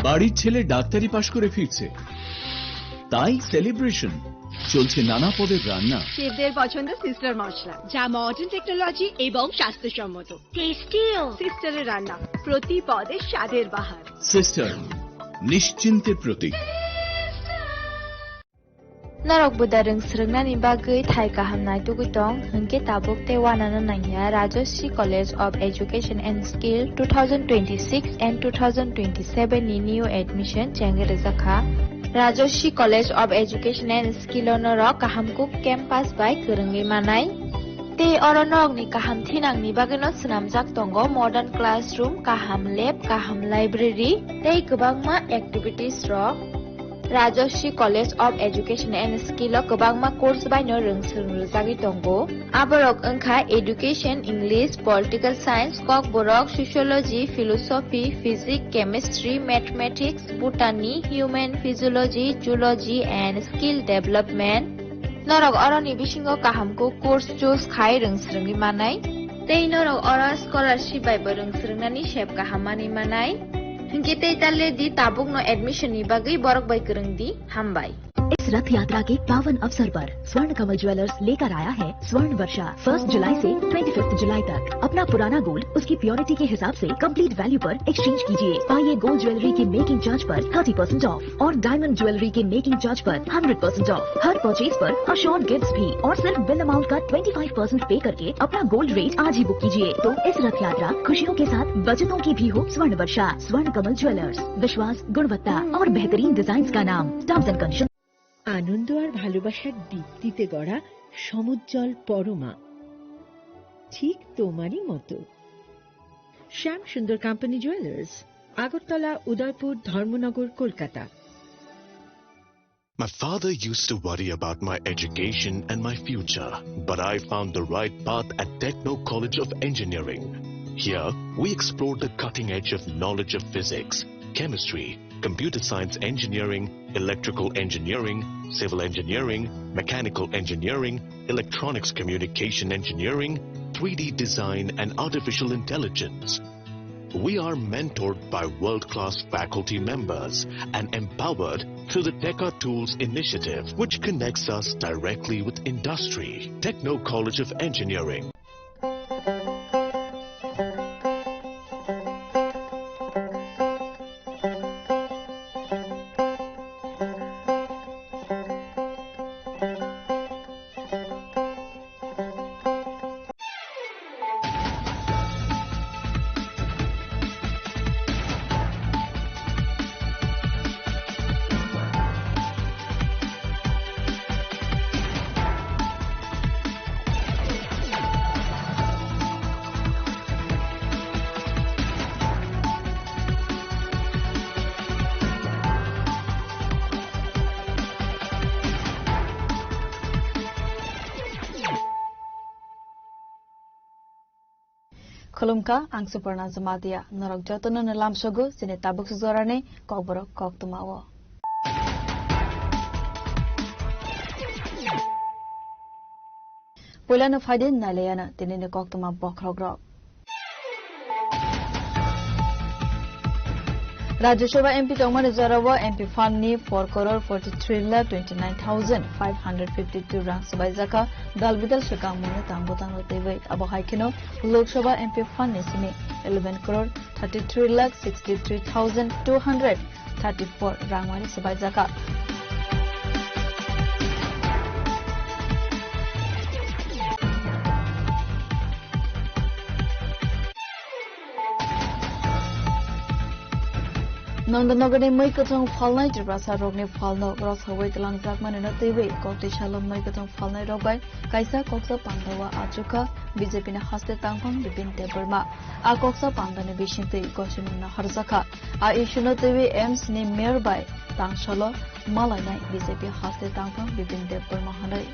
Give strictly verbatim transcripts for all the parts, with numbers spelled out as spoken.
বাড়ির ছেলে ডাক্তারি পাশ করে ফিরছে, তাই সেলিব্রেশন। চলছে নানা পদের রান্না। শেফদের পছন্দ সিস্টার মশলা, যা মডার্ন টেকনোলজি এবং স্বাস্থ্যসম্মত। টেস্টিও। সিস্টারের রান্না, প্রতি পদে স্বাদের বাহার। সিস্টার, নিশ্চিন্তের প্রতীক। Norok bwdar rwng swrwngnani bagwi thai kaham naitugwi tong, hwnkhe tabuk tei uanano nangya Rajashree College of Education and Skill two thousand twenty-six and two thousand twenty-seven ni new admission chengwi rwjakha. Rajashree College of Education and Skill o norok kaham kuk campus bai kwrwngwi manai. Tei oro norokni kaham thinangni bagwino swnamjak tongo modern classroom, kaham lab, kaham library tei kwbangma activities rok. Rajashree College of Education and Skill o kwbangma course baino rwng swrwng rwjagwi tongo. Aborok wngkha Education, English, Political Science, Kokborok, Sociology, Philosophy, Physics, Chemistry, Mathematics, Botany, Human Physiology, Zoology and Skill Development. Norok oroni bisingo kaham kuk course choose khai rwng swrwngwi manai. Tei norok oro scholarship bai bo rwng swrwngnani sep kaham manwi manai. Hinkhe tei ta le di, tabukno admission ni bagwi borok bai kwrwng di. Hambai. इस रथ यात्रा के पावन अवसर पर स्वर्ण कमल ज्वेलर्स लेकर आया है स्वर्ण वर्षा। फर्स्ट जुलाई से ट्वेंटी फिफ्थ जुलाई तक अपना पुराना गोल्ड उसकी प्योरिटी के हिसाब से कंप्लीट वैल्यू पर एक्सचेंज कीजिए। पाइए गोल्ड ज्वेलरी की मेकिंग चार्ज पर थर्टी परसेंट ऑफ और डायमंड ज्वेलरी के मेकिंग चार्ज पर हंड्रेड परसेंट ऑफ। हर परचेज पर अश्योर्ड गिफ्ट्स भी और सिर्फ बिल अमाउंट का ट्वेंटी फ़ाइव परसेंट पे करके अपना गोल्ड रेट आज ही बुक कीजिए। तो इस रथ यात्रा खुशियों के साथ बचतों की भी हो स्वर्ण वर्षा। स्वर्ण कमल ज्वेलर्स, विश्वास, गुणवत्ता और बेहतरीन डिजाइन का नाम। Terms and condition. আনন্দ আর ভালোবাসার দীপ্তিতে গড়া সমুজ্জ্বল পরমা, ঠিক তোমারই মতো। শ্যাম সুন্দর কোম্পানি জুয়েলার্স, আগরতলা, উদয়পুর, ধর্মনগর, Kolkata. My father used to worry about my education and my future, but I found the right path at Techno College of Engineering. Here, we explore the cutting edge of knowledge of physics, chemistry, computer science engineering, electrical engineering, civil engineering, mechanical engineering, electronics communication engineering, three D design, and artificial intelligence. We are mentored by world-class faculty members and empowered through the Teka Tools initiative, which connects us directly with industry. Techno College of Engineering. Khulumkha, ang Suparna Jamatia. Norok jotono no lamsogo chini tabuk jorani kokborok koktwma o. Puilano phaidi nailayana tinini koktwma bokhorokrok. Rajya Sabha M P tongmani jorao M P fund ni four crore forty three lakh twenty nine thousand five hundred fifty two rang swbaijakha dal bidal swkang mungni tang bwtang rok twiwi. Abo hai kheno Lok Sabha M P fund ni simi eleven crore thirty three lakh sixty three thousand two hundred thirty four rangmani swbaijakha. Nandanagarni mui kwchwng phalnai Tiprasa rokni phalno rwsawi twlangjakmani no twiwi kokti salo mui kwchwng phalnai rok bai kaisa koksa pandao achukha B J P ni haste tangphang Bipin Debbarma. A koksa pandani bisingtwi gosimungno harjakha. A issue no twiwi A I M S ni mayor bai tangsalo malainai B J P haste tangphang Bipin Debbarma hwnwi.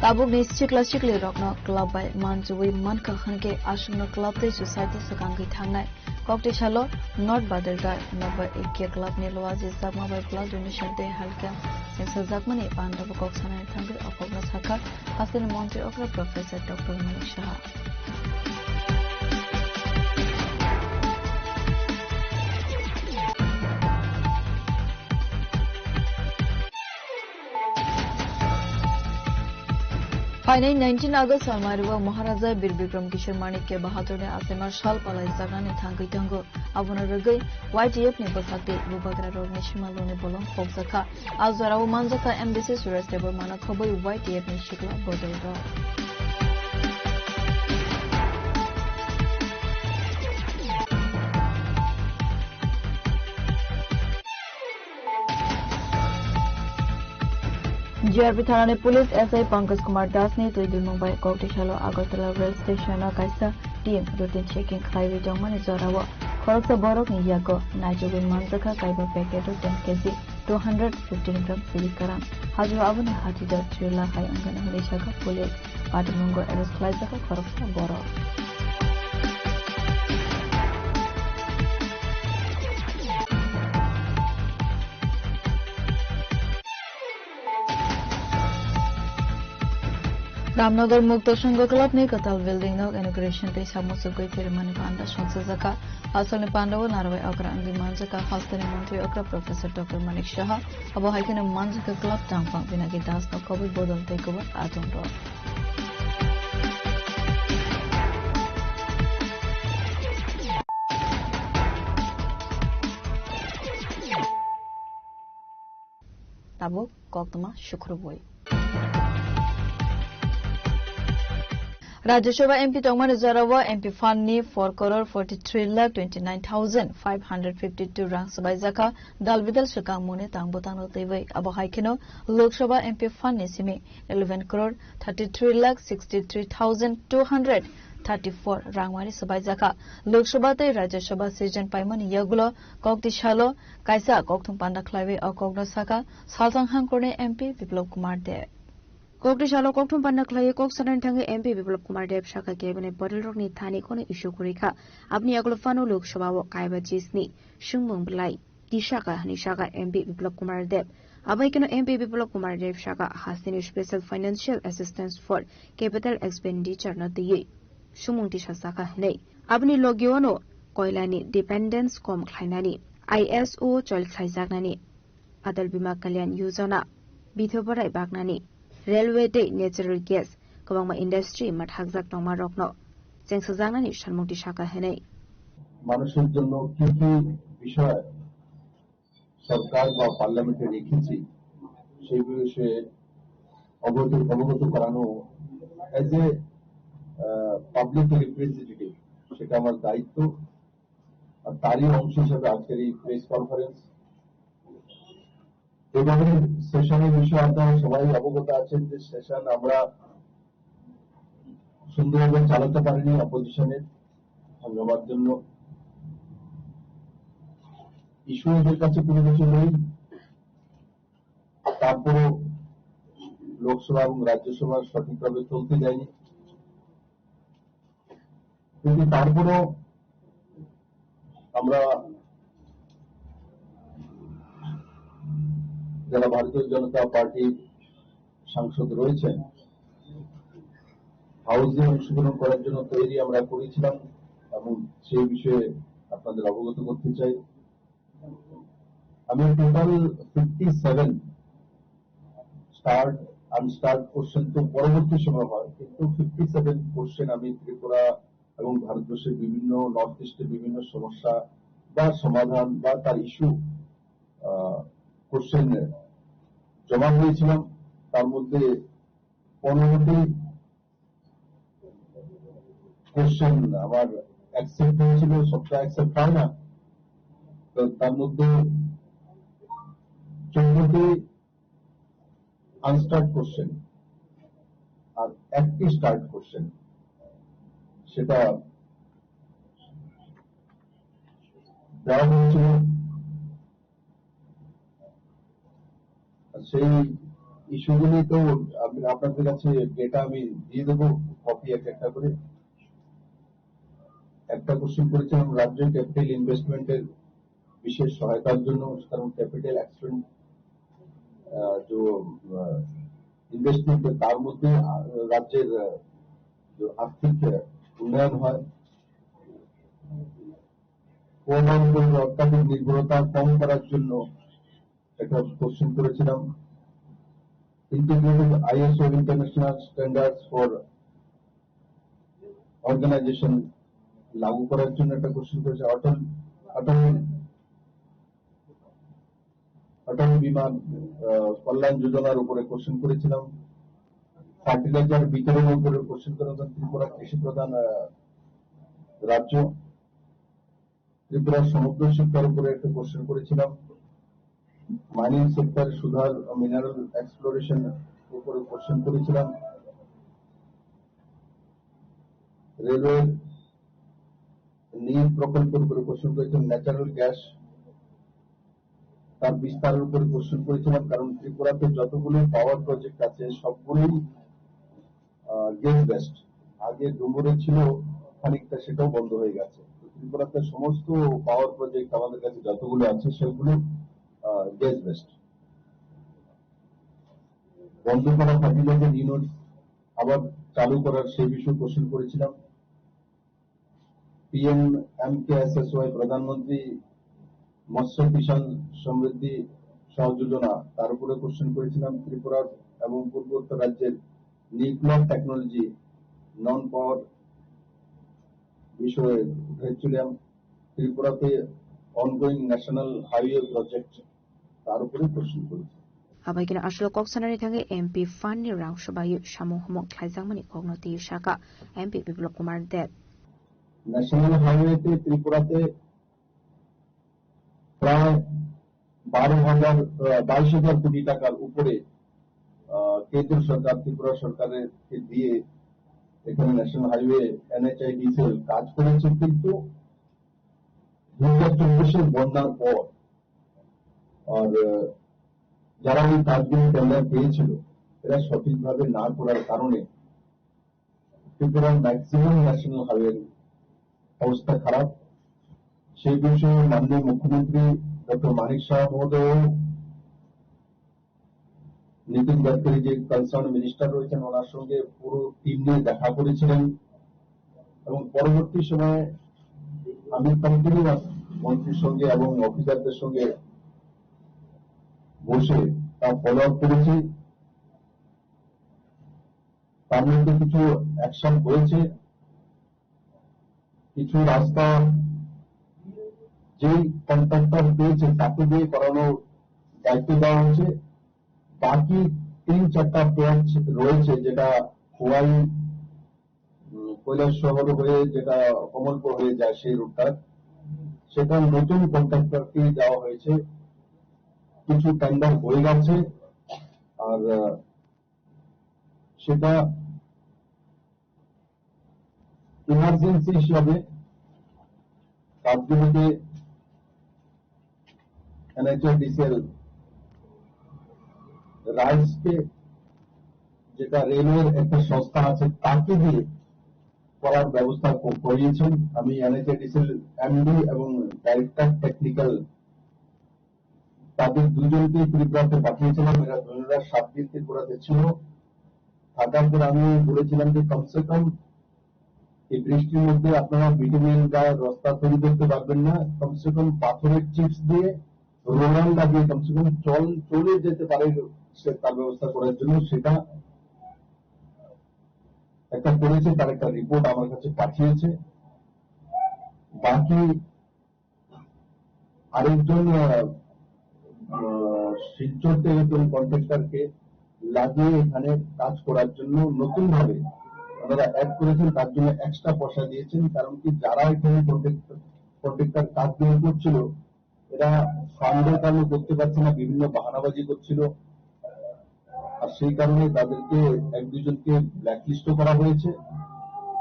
Tabukni sikla siklirokno club bai manchuwi mankha hwnkhe aswkno club tei society swkangwi thangnai. Kokti salo North Badalghat Nova A K club ni luaji chakma bai blood donation tei health camp Sajakmani panda bo kok sanani thangwi o kokno sakha hasteni montri okra Professor Doctor Manik Saha. Phainai nineteen August salmari o Maharaja Bir Bikram Kishore Manikya Bahadurni achaima sal palaijaknani thangwi tongo. Abono rwgwi Y T F ni bwsakti bubagra rokni simaluni bolong khokjakha. A jorao manjakha M D C Suraj Debbarmano khobwi Y T F ni sikla bodol rok. G R P thanani police S I Pankaj Kumar Das ni twi dilmung bai koktisalo Agartala rail station o kaisa team routine checking khlaiwi tongmani jorao khoroksa borokni yago naijugwi manjakha kaiba packet o ten K G two hundred fifteen gram siri karam. Hajro aboni hati da three lakh hai wngkha hwnwi sakha police. Patimungo arrest khlaijakha khoroksa borok. Ramnagar Mukto Sangha Club ni kwtal building no inauguration tei samung sugwi phirimani panda songchajakha. Asalni panda o narwai okra wngwi manjakha hasteni montri okra Professor Doctor Manik Saha. Abo hai kheno manjakha club tangphang Pinaki Das no khobwi bodol tei kubun ajong rok. Tabuk koktwma sukrubwi. Rajya Sabha M P tongmani jorao M P fund ni four crore forty three lakh twenty nine thousand five hundred fifty two rang swbaijakha dal bidal swkang mungni tang bwtang rok twiwi. Abo hai kheno Lok Sabha M P fund ni simi eleven crore thirty three lakh sixty three thousand two hundred thirty four rangmani swbaijakha. Lok Sabha tei Rajya Sabha session paimani yagulo kokti salo kaisa kokthum panda khlaiwi o kokno sakha Salsang Hangkorni M P Biplab Kumar Deb. Kokti salo kokthum panda khlaiwi kok sanani thangwi M P Biplab Kumar Deb sakha cabinet bodol rokni thani kono issue kwrwi kha. Aboni yagulo phano Lok Sabha o kaiba chisni swngmung belai tisakha hwnwi sakha M P Biplab Kumar Deb. Abai kheno M P Biplab Kumar Deb sakha hasteni special financial assistance for capital expenditure no twiwi swngmung tisa sakha hwnwi. Aboni logio no koilani dependence kom khlainani, I S O chol khlaijaknani, Atal Bima Kalyan Yojana, bitho borai baknani, railway tei natural gas, kwbangma industry mathakjak tongma rokno chengsajaknani sanmung tisaka hwnwi. মানুষের জন্য কি কি বিষয় সরকার বা পার্লামেন্টে রেখেছি, সেই বিষয়ে অবগত, অবগত করানো, as a, ah, public representative, সেটা আমার দায়িত্ব। আর তারই অংশ হিসেবে আজকের এই প্রেস কনফারেন্স। এবারে সেশনের বিষয়ে আপনারা সবাই অবগত আছেন যে সেশন আমরা সুন্দরভাবে চালাতে পারিনি অপোজিশনের হাঙ্গামার জন্য। ইস্যুদের কাছে কোনো কিছু নেই, তারপরেও লোকসভা এবং রাজ্যসভা সঠিকভাবে চলতে দেয়নি। কিন্তু তারপরেও আমরা যারা ভারতীয় জনতা পার্টির সাংসদ রয়েছেন, হাউসে অংশগ্রহণ করার জন্য তৈরি আমরা করেছিলাম এবং সেই বিষয়ে আপনাদের অবগত করতে চাই। আমি টোটাল ফিফটি সেভেন স্টার্ট আনস্টার্ট কোশ্চেন তো পরবর্তী সময় হয়, কিন্তু ফিফটি সেভেন কোশ্চেন আমি ত্রিপুরা এবং ভারতবর্ষের বিভিন্ন, নর্থ ইস্টের বিভিন্ন সমস্যা বা সমাধান বা তার ইস্যু কোশ্চেন জমা দিয়েছিলাম। তার মধ্যে পনেরোটি কোশ্চেন আমার অ্যাকসেপ্ট হয়েছিল, সবটা অ্যাকসেপ্ট হয় না। তো তার মধ্যে চোদ্দটি আনস্টার্ট কোশ্চেন আর একটি স্টার্ট কোশ্চেন, সেটা দেওয়া হয়েছিল। আর সেই ইস্যুগুলি তো আমি আপনাদের কাছে ডেটা আমি দিয়ে দেবো, কপি এক একটা করে। একটা কোশ্চেন করেছিলাম রাজ্য ক্যাপিটাল ইনভেস্টমেন্টের বিশেষ সহায়তার জন্য, কারণ ক্যাপিটাল এক্সপেন্ড আহ, যে, আহ, ইনভেস্টমেন্ট, তার মধ্যে, আহ, রাজ্যের, আহ, যে আর্থিক, আহ, উন্নয়ন হয়। কোন অঞ্চলের অত্যাধিক নির্ভরতা কম করার জন্য একটা কোশ্চেন করেছিলাম। Integrated ISO international standards for organisation লাগু করার জন্য একটা কোশ্চেন করেছে। অটল, অটল, অটল বীমা, আহ, কল্যাণ যোজনার উপরে কোশ্চেন করেছিলাম। ফার্টিলাইজার বিতরণের উপরে কোশ্চেন করেছিলাম। ত্রিপুরা কৃষি প্রধান, আহ, রাজ্য। ত্রিপুরার সমগ্র শিক্ষার উপরে একটা কোশ্চেন করেছিলাম। মাইনিং সেক্টর, সুধার মিনারেল এক্সপ্লোরেশন উপরে কোশ্চেন করেছিলাম। রেলওয়ে নীল প্রকল্পের উপরে কোশ্চেন করেছিলাম। ন্যাচারাল গ্যাস, তার বিস্তারের উপরে কোশ্চেন করেছিলাম, কারণ ত্রিপুরাতে যতগুলো পাওয়ার প্রজেক্ট আছে, সবগুলোই, আহ, গ্যাস বেসড। আগে ডুমুরে ছিল খানিকটা, সেটাও বন্ধ হয়ে গেছে। তো ত্রিপুরাতে সমস্ত পাওয়ার প্রজেক্ট আমাদের কাছে যতগুলো আছে, সেগুলো, আহ, গ্যাস বেসড। বন্ধ করা ফার্টিলাইজার ইউনিট আবার চালু করার সেই বিষয়ে কোশ্চেন করেছিলাম। পিএম এমকেএসএসওয়াই, প্রধানমন্ত্রী মৎস্য কিষাণ সমৃদ্ধি সহ যোজনা, তার উপরে কোশ্চেন করেছিলাম। ত্রিপুরা এবং পূর্বোত্তর রাজ্যের নিউক্লিয়ার টেকনোলজি, নন পাওয়ার বিষয়ে উঠেছিলাম। ত্রিপুরাতে অনগোয়িং ন্যাশনাল হাইওয়ে প্রজেক্ট, তার উপরে কোশ্চেন করেছি। Abai khe aswk kok sanani thangwi M P fund ni rang swbaio samung humung khlaijakmani kokno twiwi sakha M P Biplop Kumar Deb. National হাইওয়েতে ত্রিপুরাতে প্রায় বারো হাজার, আহ, বাইশ হাজার কোটি টাকার উপরে, আহ, কেন্দ্র সরকার, ত্রিপুরা সরকারকে দিয়ে এখানে ন্যাশনাল হাইওয়ে এনএইচএআইডিসিএল কাজ করেছে, কিন্তু দুই হাজার চব্বিশের বন্যার পর আর, আহ, যারা এই কাজগুলো টেন্ডার পেয়েছিল, এরা সঠিকভাবে না করার কারণে ত্রিপুরার ম্যাক্সিমাম ন্যাশনাল হাইওয়ের অবস্থা খারাপ। সেই বিষয়ে মাননীয় মুখ্যমন্ত্রী ডক্টর মানিক সাহা মহোদয়, নীতিন গাডকারি যে কনসার্ন মিনিস্টার রয়েছেন, ওনার সঙ্গে পুরো টিম নিয়ে দেখা করেছিলেন এবং পরবর্তী সময়ে আমি কন্টিনিউয়াস মন্ত্রীর সঙ্গে এবং অফিসারদের সঙ্গে বসে তা ফলো আপ করেছি। তার মধ্যে কিছু অ্যাকশন হয়েছে, কিছু রাস্তা যেই কন্ট্রাক্টর পেয়েছে তাকে দিয়ে করানোর দায়িত্ব দেওয়া হয়েছে। বাকি তিন চারটা প্যাচ রয়েছে, যেটা খোয়াই, উম, কৈলাসহর হয়ে যেটা কমলপুর হয়ে যায় সেই রুটটা, সেটা নতুন কন্ট্রাক্টরকে দেওয়া হয়েছে। কিছু টেন্ডার হয়ে গেছে, আর, আহ, সেটা ইমার্জেন্সি হিসাবে কাজগুলোকে এনএইচএডিসিএল রাইজকে, যেটা রেলওয়ের একটা সংস্থা আছে, তাকে দিয়ে করার ব্যবস্থা ক-, করিয়েছেন। আমি এনএইচএডিসিএল এমডি এবং ডাইরেক্টর টেকনিক্যাল তাদের দুজনকে ত্রিপুরাতে পাঠিয়েছিলাম। এরা দুজনরা সাত দিন ত্রিপুরাতে ছিল। থাকার পর আমি বলেছিলাম যে কমসে কম এই বৃষ্টির মধ্যে আপনারা বিটুমিন বা রাস্তা তৈরি করতে পারবেন না, কমসে কম পাথরের চিপস দিয়ে রোলার লাগিয়ে কমসে কম চল-, চলে যেতে পারে, সে তার ব্যবস্থা করার জন্য সেটা একটা করেছে, তার একটা রিপোর্ট আমার কাছে পাঠিয়েছে। বাকি আরেকজন, আহ, আহ, শিলচর থেকে একজন কন্ট্রাক্টরকে লাগিয়ে এখানে কাজ করার জন্য নতুনভাবে ওনারা অ্যাড করেছেন, তার জন্য এক্সট্রা পয়সা দিয়েছেন। কারণ কি, যারা এখানে কন্ট্রাক্টর, কন্ট্রাক্টর কাজগুলো করছিল, এরা ফান্ডের কারণে করতে পারছে না, বিভিন্ন বাহানাবাজি করছিল। আর সেই কারণে তাদেরকে এক দুইজনকে ব্ল্যাকলিস্টও করা হয়েছে,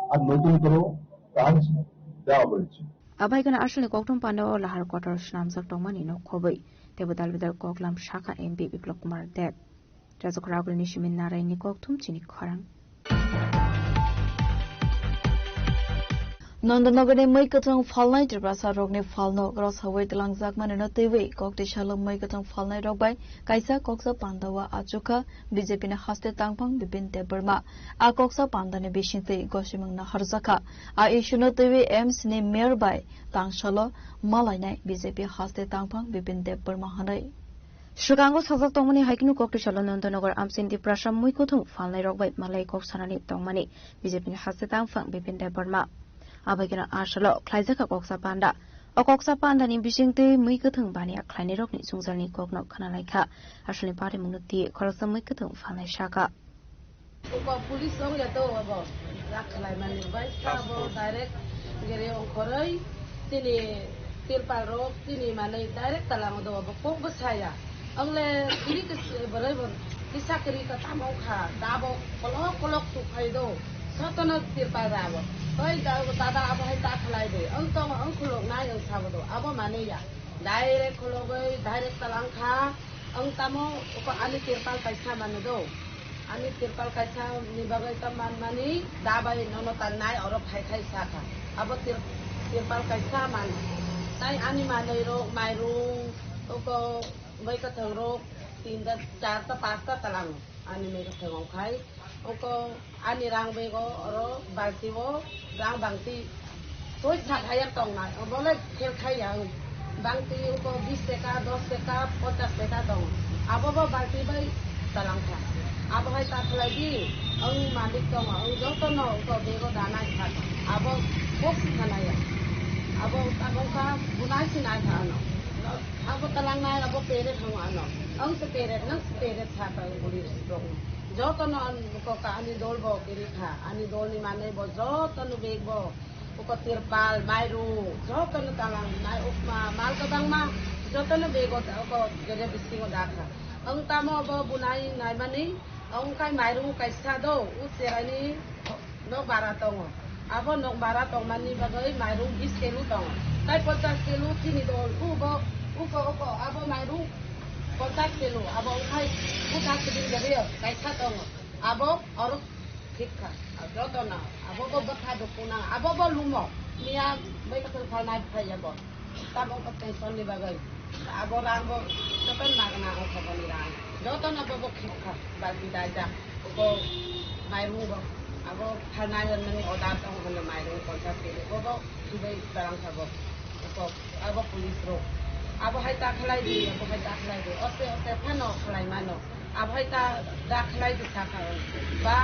আর নতুন করেও কাজ দেওয়া হয়েছে। Abai khe aswkni kokthum pandao lahar kotor swnamjak tongmani no khobwi tei bwdal bwdal koklam sakha M P Biplop Kumar Deb. Rajak Ragulni simi Narayanni kokthum chini khorang. Nondonogorni mwi kwthwng phalnai Tiprasa rokni phalno grosawi twlangjakmani no twiwi kok twi salo mwi kwthwng phalnai rok bai kaisa koksa panda o achukha B J P ni haste tangphang Bipin Debbarma. A koksa pandani bisingtwi gosimung naharjakha. A issue no twiwi A I M S ni mayor bai tangsalo malainai B J P haste tangphang Bipin Debbarma hwnwi. Swkango sajak tongmani hai kheno kok twi salo Nondonogor amchini Tiprasa mwi kwthwng phalnai rok bai malai kok sanani tongmani B J P ni haste tangphang Bipin Debbarma. Abaikeno asalo khlaijak kha koksa panda. O koksa pandani bisingtwi mwi kwthwng baniya khlainairokni jwngjalni kokno khwnalaikha. Asalni parimungno twi khoroksa mwi kwthwng phalnai sakha. Uko police wng ya to abo. Rak khlai mani bai sa abo direct gere ongkhoroi chini tirpal rok chini manwi direct talang do abo kok bo saya. Ang le kiri ke se-, boroi bo kisa kiri ka tamo kha, da bo kolok kolok tu khai do. Sotono tirpal da bo. Toi da, dada abo hai ta khlai de. Ang tong, ang khulok nai ang sabo do. Abo mane ya. Direct khulogoi, direct talang kha. Ang tamo uko ani tirpal kaisa mane do. Ani tirpal kaisa ni bagwi ta man mani da bai nono tal nai oro khai khai sa kha. Abo tir-, tirpal kaisa man. Tai ani manwi rok mairung uko Mai kwthwng rok tinta, charta, pasta talang ani mai kwthwng wng khai. Oko ani rang bego oro balti o rang bangti toi sak haya tong nai. Obo le khel khai ya ang. Bangti oko bis teka, dos teka, ponchas teka tong. Abo bo balti bai talang kha. Abo hai ta khlai di, ang malik tong, ang joto no oko bego danai kha. Abo box khanai ya. Abo tabok kha bunai sinai kha ano. Abo talangnai abo peret hwngo ano. Ang se peret, nang se peret sa ta ang police rok. Joto no ang ko ka ani dol bo kiri kha, ani dol ni manwi bo joto no bag bo. Uko tirpal, mairu, joto no talang nai ukma, mal kwbangma, joto no bag o, uko gere bisingo da kha. Ang tamo bo bunai nai mani, ang kai mairu kaisa do, u cherai ni Nok bara tongo. Abo nok bara tongmani bagwi mairung bis kelu tongo. Tai ponchas kelu chini dol, ubo, uko, uko, abo mairung ponchas kelu. Abo wngkhai buta sidin gari kaisa tongo. Abo oro thik kha. Jotono, abo bo bwkha duku nang, abo bo lumo. Miya bai kathal phalnai phai abo. Tamo ko tension ni bagwi. Abo rang bo joto nagna o thogoni rang. Joto no bo bo khikha. Balti daijak. Bo mairung bo. Abo phalnai hwnmani order tong hwnwi mairung ponchas kg. Bo bo khibai barang sabo. Bo abo police rok. Abo hai ta khlai di, abo hai ta khlai di. Oste oste phano khlai mano. Abo hai ta da khlai di sakha. Ba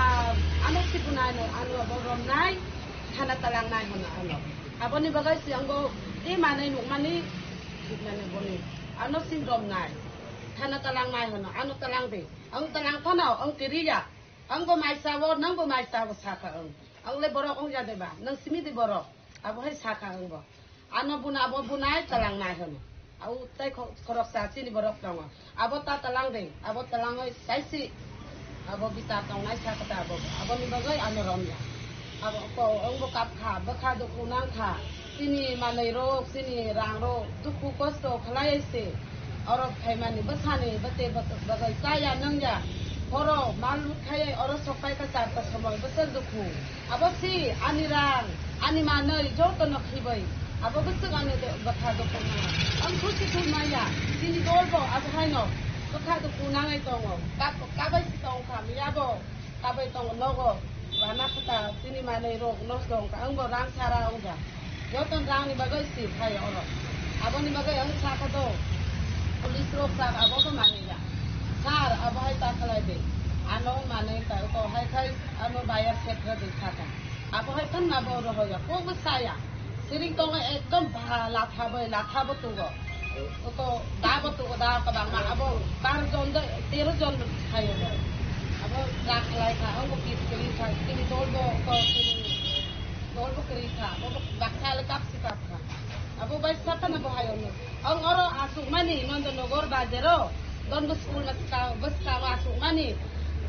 ano sikunai no ano abo romnai. Thana talangnai hwnwi ano. Aboni bagwi si ango tei manwi nukmani, nukmani boni. Ano sim romnai. Thana talangnai hwnwi ano talang di. Ang talang phano, ang kiriya. Ang bo mai sao, nang bo mai sao sakha ang. Ang le borok wngya de ba, nang simi di borok. Abo hai sakha ang bo. Ano buna, abo bunai talangnai hwnwi. Au tai kho-, khoroksa chini borok tongo. Abo ta talang de, abo talangoi saisi. Abo bita tongnai sa kata abo. Aboni bagoi ano romya. Abo ko ongbo kap kha, bwkha dukhu nang kha. Chini manwi rok, chini rang rok, dukhu kosto khlai se. Oro phaimani bwsani bwte bwk-, bagoi chaya nangya. Horo mal lut khai oro sok pai kha charta somoi bwswk dukhu. Abo si ani rang, ani manwi joto no khibai. Abo bwswk ano de-, bwkha dukhu nang. Ang khusi khui maya, chini dol bo abo haino bwkha dukhu nangai tongo. Kab-, kabai si tong kha miya bo, kabai tongo nogo. Bana kha ta chini manwi rok nosto wng kha, ang bo rang sara wng kha. Joto rang ni bagwi si khai oro. Aboni bagwi ang sa kha do. Police rok sa abo khe mani ya. Sir, abo hai ta khlai de. Ano manwi ta ko hai khai ano buyer setra de sa kha. Abo hai than na bo rohoya, kok bo saya. Siring tongo ekdom bha latha bai, latha bo tugo. Oto da bo tugo, da kabangma abo bar jon de, tero jon sayo de. Abo rak lai kha, abo kis kri kha, kini dol bo ko kini dol bo kri kha, abo baksa le kap si kap kha. Abo bai sata na bo hayo no. Ang oro asuk mani Nondonogo bazaro, Don Bosco school na ska, bwskango asuk mani.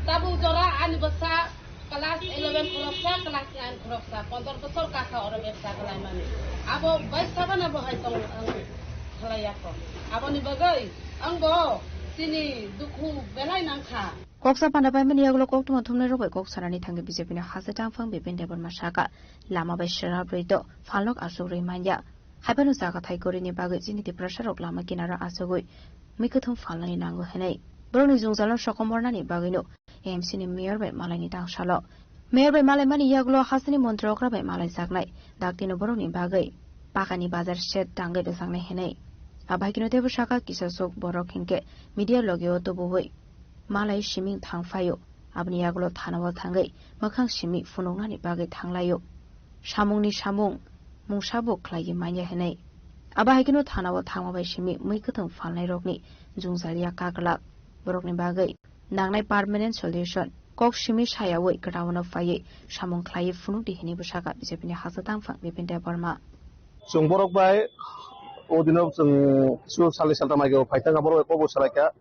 Tabuk jora ani bwsa Class eleven khoroksa, class nine khoroksa, pondro bosor kaka oro bebsa khlaimani. Abo bai sabana bo hai tong ang khlaiya kho. Aboni bagwi ang bo chini dukhu belai nang kha. Koksa panda paimani yagulo koktwma thumnairok bai kok sanani thangwi B J P ni hasteni tangphang Bipin Debbarma sakha, lama bai sera brwi do phalnok aswk rwi manya. Haiphano jaga thai kwrwini bagwi chini Tiprasarok lama kinaro achugwi mwi kwthwng phalnani nango hwnwi. Borokni jwngjalno sokomornani bagwino A M C ni mayor bai malaini tangsalo. Mayor bai malaimani yagulo hasteni montri okra bai malaijaknai, daktino borokni bagwi pakani bazar shed tangwi rwjaknai hwnwi. Abahaikeno teibo sakha kisa swk borok hinkhe media logio tubuwi malai siming thang phaio. Aboni yagulo thanao thangwi mwkhang simi phunuknani bagwi thanglaio. Samungni samung mungsa bo khlaiwi manya hwnwi. Abahaikeno thanao thangma bai simi mwi kwthwng phalnairokni jwngjal ya kaglak. Borokni bagwi nangnai permanent solution kok simi sayawi kwtaono phaiwi samung khlaiwi phunukdi hwnwi bwsakha B J P ni hasteni tangphang Bipin Debbarma. Chwng borok bai o dino chwng kisu salni saltham ago phaithang borok bai kokbo salaikha.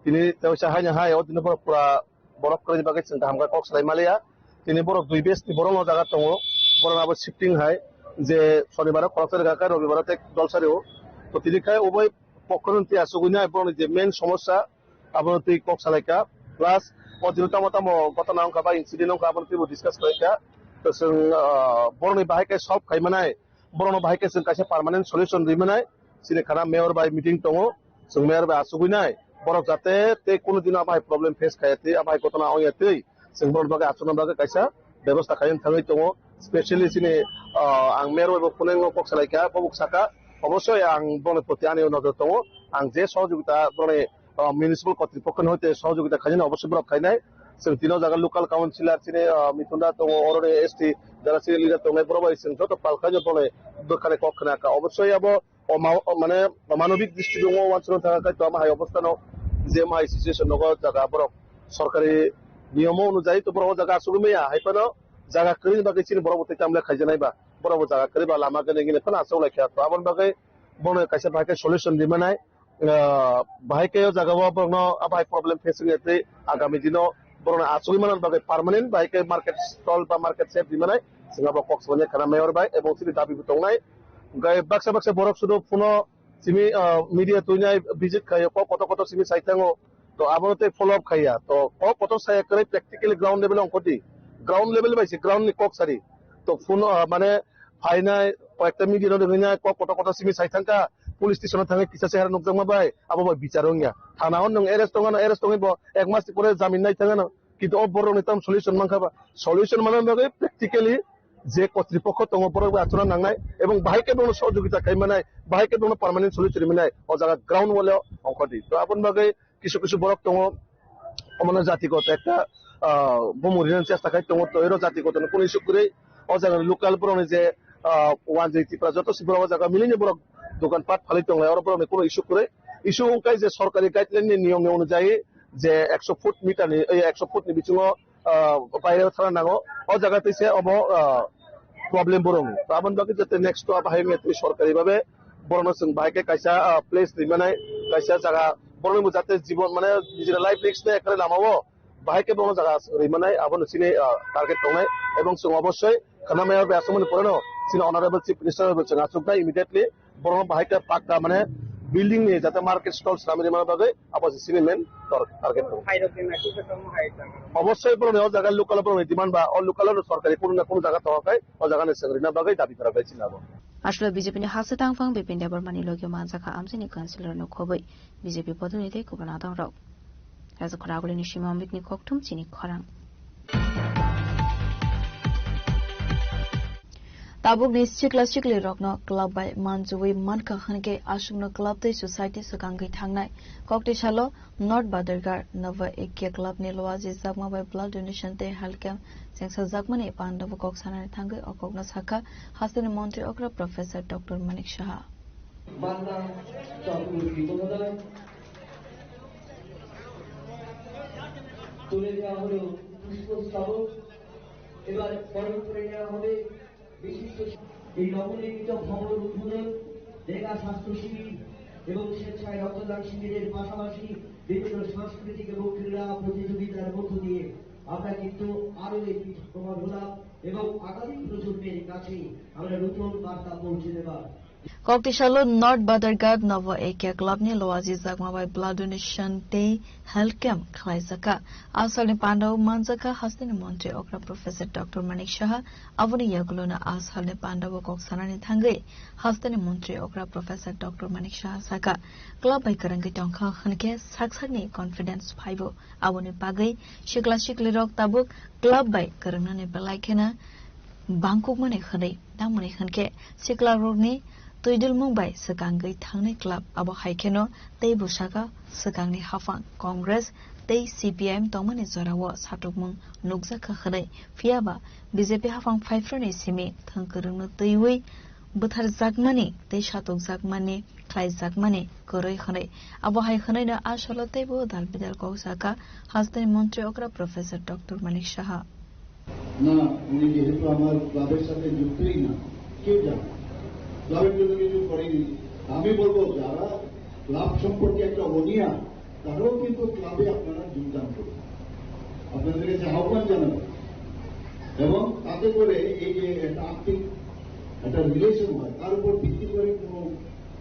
Tini teisa haino hai o dino borok pura borok kwrwini bagwi chwng kaham khe kok salai maliya. Tini borok dui batch ni borok no jaga tongo, borok abo shifting hai je sonibaro khoroksa rwkha khe robibaro tei dolsari o. To tini khai obai pokkhoroni tei achugwi nai borokni je main somosya abono twi kok salaikha, plus o dino tamo tamo gotona wngkha ba incident wngkha abono twibo discuss khlaikha. To chwng, ah, borokni bahai khe solve khai manai, borokno bahai khe chwng kaisa permanent solution rwi manai, chini khana mayor bai meeting tongo, chwng mayor bai achugwi nai, borok jate tei kunu dino bahai problem face khaya twi, bahai gotona wngya twi, chwng borokni bagwi achukna bagwi kaisa bebosta khai thangwi tongo, specially chini, ah, ang mayor bai bo phone o kok salaikha, bo bo sakha, obosoi ang borokni proti ani nojor tongo, ang je sohojogita borokni ah, municipal kotripokho ni hoite sohojogita khainani obosoi borok khainai. Chwng tino jaga local councillor chini, ah, Mithun da tongo, oroni S T jara chini leader tongnai, borok bai chwng joto pal khaino borokni bwkhani kok khna kha. Obosoi abo o ma-, o mane manobik dristigwi o wansukna thangkha, kaitor ama hai obostano je ma hai situation nogo jaga borok sorkari niyomo onujai to borok o jaga asugwi maya, hai phano jaga kwrwini bagwi chini borok bo tei tamle khaijaknai ba, borok bo jaga kwrwi ba lama gwnwi gwnwi phano asuk lai kha. To aboni bagwi bono kaisa bahai khe solution rwi manai. Ah, bahai khe o jaga o borokno a bahai problem face wngya tei agami dino borokno achugwi manna bagwi permanent bahai khe market stall ba market shed rwi manai chwng abo kok swbaiya khana mayor bai ebong chini dabi bo tongnai. Hwnkhe baksa baksa borok sudo phone o simi, ah, media twinai visit khaio, kok kotor kotor simi sai thango, to abono tei follow up khaiya, to kok kotor saya kwrwi practically ground level o ongkhordi, ground level bai se ground ni kok sari, to phone o, ah, mane phainai, koyekta media no rinai, kok kotor kotor simi sai thangkha, police station o thangwi kisa chehara nukjakma bai, abo bai bichar wngya. Thana o nwng arrest tongano, arrest tongwi bo ek mas pore jamin nai thangano, kintu o borok ni tam solution mankha ba, solution manna bagwi practically je kotripokho tongo borok bai achukna nangnai, ebong bahai khe bono sohojogita khai manai, bahai khe bono permanent solution rwi manai, o jaga ground wale ongkhordi. To aboni bagwi kisu kisu borok tongo, omono jatigoto ekta, ah, bumung rinani chesta khai tongo, to ero jatigoto ni kunu issue kwrwi. O jaga ni local borok ni je, ah, wanjwi Tipra joto se borok o jaga milini borok dokan pat phalwi tonglai, oro borok ni kunu issue kwrwi. Issue wngkha je sorkari guideline ni niyom ni onujai je ekso foot meter ni, ei ekso foot ni bisingo ah, baire thana nango, o jaga twi se omo, ah, problem bo rwngo. To aboni bagwi jate next to bahai wngya twi sorkari babe borokno chwng bahai khe kaisa, ah, place rwi manai, kaisa jaga borokni bo jate jibon mane nijini life risk nai ekkhai lama o bahai khe borokno jaga rwi manai abono chini, ah, target tongnai, ebong chwng obosoi khana mayor bai aswk mani poreno chini honorable chief minister bai bo chwng achuknai immediately. Borok bahai khe pakka mane building ni jate market stall swnamwi rwmani bagwi abo se chini main tor-, target tongo. Hai rok ni naki se tamo hai jaga. Obosoi borok ni o jaga local borok ni demand ba o local o sorkari kunu na kunu jaga tongo khai o jaga ni chwng rwna bagwi dabi khorok bai chini abo. Aswk B J P ni hasteni tangphang Bipin Debbarma ni logi manjakha amchaini councillor no khobwi B J P bodol ni tei kubun adong rok. Raja Khoraguli ni Sima Omik ni kokthum chini khorang. Tabukni sikla siklirokno club bai manjuwi mankha hwnkhe aswkno club tei society swkangwi thangnai. Kokti salo North Badargar Nava Ekya Club ni luajijakma bai blood donation tei health camp chengsajakmani pandabo kok sanani thangwi o kokno sakha hasteni montri okra Professor Doctor Manik Saha. Manna চক্রবর্তী মহোদয়। তুলে দেওয়া হলো পুষ্পস্তবক। এবার পরম্পরায় নেওয়া হবে বিশিষ্ট এই নবনির্মিত ভবন উদ্বোধন, মেগা স্বাস্থ্য শিবির এবং স্বেচ্ছায় রক্তদান শিবিরের পাশাপাশি বিভিন্ন সাংস্কৃতিক এবং ক্রীড়া প্রতিযোগিতার মধ্য দিয়ে আমরা কিন্তু আরো একটি প্রমাণ হলাম এবং আগামী প্রজন্মের কাছে আমরা নতুন বার্তা পৌঁছে দেবার Koktisalo North Badarghat Novo Ekya Club ni loaji jakma bai blood donation tei health camp khlaijakha. Asalni pandao manjakha hasteni montri okra Professor Doctor Manik Saha. Aboni yagulono asalni pandao kok sanani thangwi hasteni montri okra Professor Doctor Manik Saha saka, club bai kwrwngwi tongkha hwnkhe sak sakni confidence phaibo. Aboni bagwi sikla siklirok tabuk club bai kwrwngnani belai kheno bangkukmani hwnwi. Tamoni hwnkhe siklarokni twidulmung bai swkangwi thangnai club, abo hai kheno tei bwsaka swkangni haphang Congress tei C P I M tongmani jorao satukmung nukjakha hwnwi. Phiyaba B J P haphang phaiphrani simi thwng kwrwngno twiwi bwtharjakmani tei satokjakmani khlaijakmani kwrwi hwnwi. Abo hai hwnwino a salo teibo dal bidal kok sakha hasteni montri okra Professor Doctor Manik Saha. না, উনি যেহেতু আমার ক্লাবের সাথে যুক্তই না, কেউ জানে না। ক্লাবের জন্য কিছু করেনি। আমি বলবো, যারা ক্লাব সম্পর্কে একটা অনিয়া, তারাও কিন্তু ক্লাবে আপনারা যোগদান করুন। আপনাদের কাছে আহ্বান জানাবো। এবং তাতে করে এই যে একটা আত্মিক একটা রিলেশন হয়, তার উপর ভিত্তি করে কোনো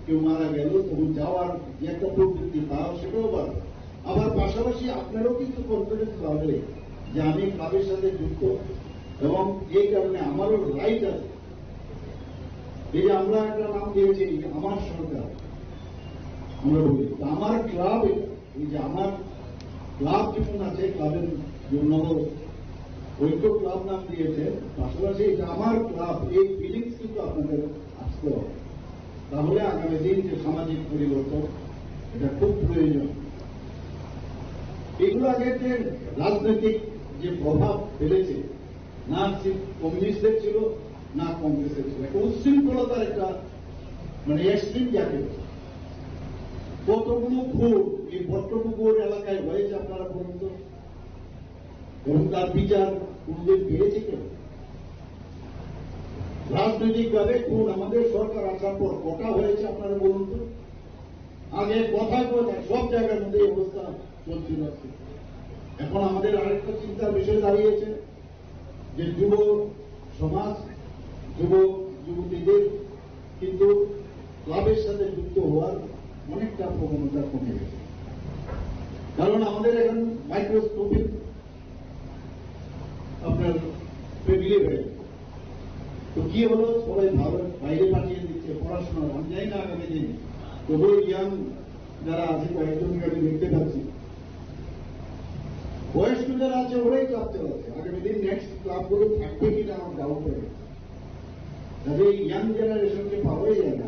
কেউ মারা গেল, তখন যাওয়ার যে একটা প্রবৃত্তি, তাও সেটাও বাড়বে। আবার পাশাপাশি আপনারও কিন্তু কনফিডেন্স বাড়বে যে আমি ক্লাবের সাথে যুক্ত এবং এই কারণে আমারও রাইট আছে। এই যে আমরা একটা নাম দিয়েছি, আমার সরকার, আমরা বলি, তো আমার ক্লাব এটা, এই যে আমার ক্লাব যেমন আছে, ক্লাবের জন্য ঐক্য ক্লাব নাম দিয়েছে, পাশাপাশি এটা আমার ক্লাব, এই ফিলিংস কিন্তু আপনাদের আসতে হবে। তাহলে আগামী দিন যে সামাজিক পরিবর্তন, এটা খুব প্রয়োজন। এগুলো আগে যে রাজনৈতিক যে প্রভাব ফেলেছে, না সে কমিউনিস্টদের ছিল, না কংগ্রেসের ছিল, একটা উচ্ছৃঙ্খলতার একটা মানে এক্সট্রিম যাকে বলে। কতগুলো খুন এই ভট্টপুকুর এলাকায় হয়েছে আপনারা বলুন তো, এবং তার বিচার কোনোদিন পেয়েছে কেউ? রাজনৈতিকভাবে খুন আমাদের সরকার আসার পর কটা হয়েছে আপনারা বলুন তো? আগে কথায় কথায় সব জায়গার মধ্যে এই অবস্থা চলছিল। এখন আমাদের আরেকটা চিন্তার বিষয় দাঁড়িয়েছে যে যুব সমাজ, যুবক যুবতীদের কিন্তু ক্লাবের সাথে যুক্ত হওয়ার অনেকটা প্রবণতা কমে গেছে। কারণ আমাদের এখন মাইক্রোস্কোপিক আপনার ফ্যামিলি হয়ে গেছে। তো কি হলো, সবাই ভালো বাইরে পাঠিয়ে দিচ্ছে পড়াশোনা, আমি জানি না আগামী দিন। তবুও ইয়াং যারা আছে কয়েকজনকে আমি দেখতে পাচ্ছি, বয়স্ক যারা আছে ওরাই ক্লাব চালাচ্ছে। আগামী দিন নেক্সট ক্লাবগুলো থাকবে কিনা আমার ডাউট হয়ে গেছে। কাজে ইয়াং জেনারেশনকে পাওয়াই যায় না।